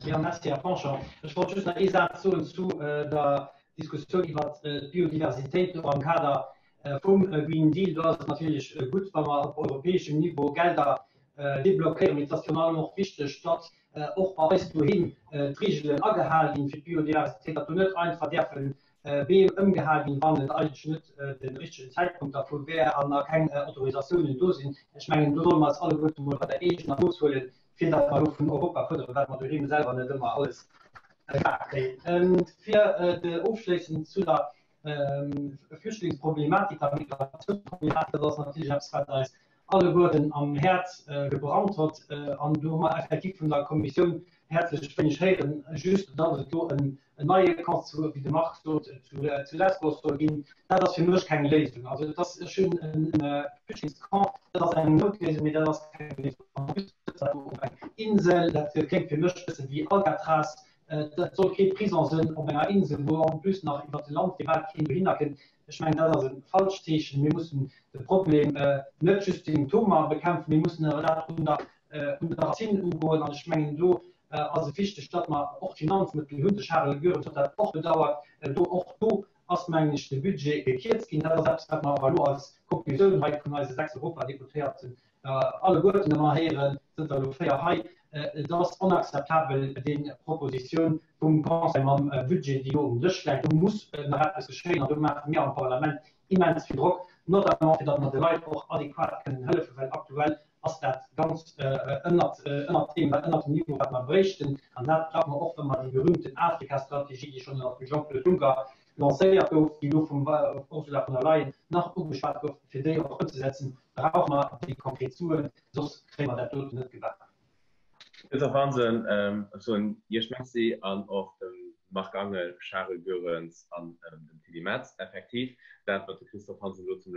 Jo, merci, Här Penchant. Ech wollt just nach ee Saz soen zu der Diskussioun iwwert d'Biodiversitéit och am Kader vum Green Deal. Do ass et natierlech gutt, wa mer op europäeschem Niveau Gelder deblockéieren, mee et ass virun allem och wichteg, datt och bei eis doheem d'Reegelen agehal ginn fir d'Biodiversitéit, datt do net einfach däerfe Beem ëmgehal ginn, wann et eigentlech net de richtegen Zäitpunkt dervu wär an nach keng Autorisatiounen do sinn. Ech mengen, do solle mer eis alleguerte mol bei der eegener Nos huelen, fir datt mer elo vun Europa fuerderen, wat mer doheem selwer net ëmmer alles gemaach kréien. Fir ofschléissend zu der Flüchtlingsproblematik, der Migratiounsproblematik, dat ass natierlech eppes, wat eis alleguerten am Häerz gebrannt hott. An do hu mer effektiv vun der Kommissioun häerzlech wéineg héieren, just datt et do en neie Camp zu, wéi de Marc sot, zu Lesbos soll ginn. Dat ass fir mech keng Léisung. Also et ass, ech hunn e Flüchtlingscamp, dat ass eng Noutléisung, mee dat ass keng Léisung. En plus sëtzt dat do op enger Insel, dat kléngt fir mech e bësse wéi Alcatraz. Dat soll kee Prison sënn op enger Insel, wou en plus nach iwwert de Landwee bal keen dohinner kënnt. Ech mengen, dat ass e falscht Zeechen. Mir mussen de Problem net just d'Symptomer bekämpfen, mir mussen awer dat un der un der Racine ugoen. An ech mengen, do ass et wichteg, datt mer och d'Finanzmëttel hunn. De Charel Goerens huet dat och bedauert. Do, och do ass, mengen ech, de Budget gekierzt ginn. Dat ass eppes, wat mer awer elo als Konklusioun hei vun eise 6 Europadeputéierten alleguerten ëmmer héieren, zënter elo 4 hei, et ass onakzeptabel, déi Propositioun vum Conseil mam Budget, déi elo um Dësch läit. Do muss nach eppes geschéien an do maache mir am Parlament immens vill Drock, notamment fir datt mer de Leit och adequat kënnen hëllefen, well aktuell ass dat ganz ënnert deem, ënnert dem Niveau, wat mer bréichten. An dat brauche mer och, wa mer déi berühmten Afrika-Strategie, déi schonn ënnert dem Jean-Claude Juncker lancéiert gouf, déi elo vum Ursula von der Leyen nach ugeschwat gouf, fir déi och ëmzesetzen, brauche mer déi konkret Suen, soss kréie mer dat doten net gebaken. Christophe Hansen, Ech soen Iech Merci an och dem Marc Angel, Charel Goerens an dem Tilly Metz. Effektiv, dat wat de Christophe Hansen elo zum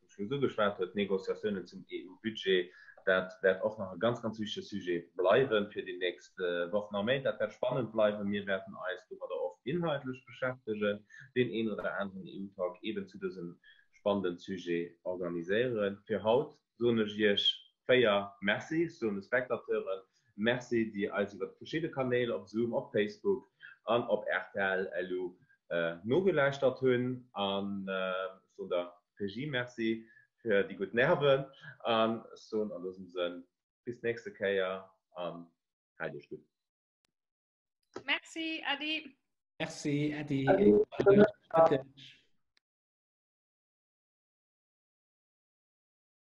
Schluss ugeschwat huet, d'Négociatiounen zum EU-Budget, dat wäert och nach e ganz, ganz wichtege Sujet bleiwe fir déi nächst Wochen a Méint. Dat wäert spannend bleiwen. Mir wäerten eis domadder och inhaltlech beschäftegen, deen een oder aneren EU-Talk eeben zu dësem spannenden Sujet organiséieren. Fir haut soen ech Iech 4 Merci, ech soen de Spectateuren Merci, déi eis iwwer verschidde Kanäl op Zoom, op Facebook an op rtl LU nogelauschtert hunn. An ech soen der Regie Merci fir déi gutt Nerven an ech soen an dësem Sënn bis d'nächste Kéier an haalt Iech gutt. Merci, Äddi. Merci, Äddi. Äddi.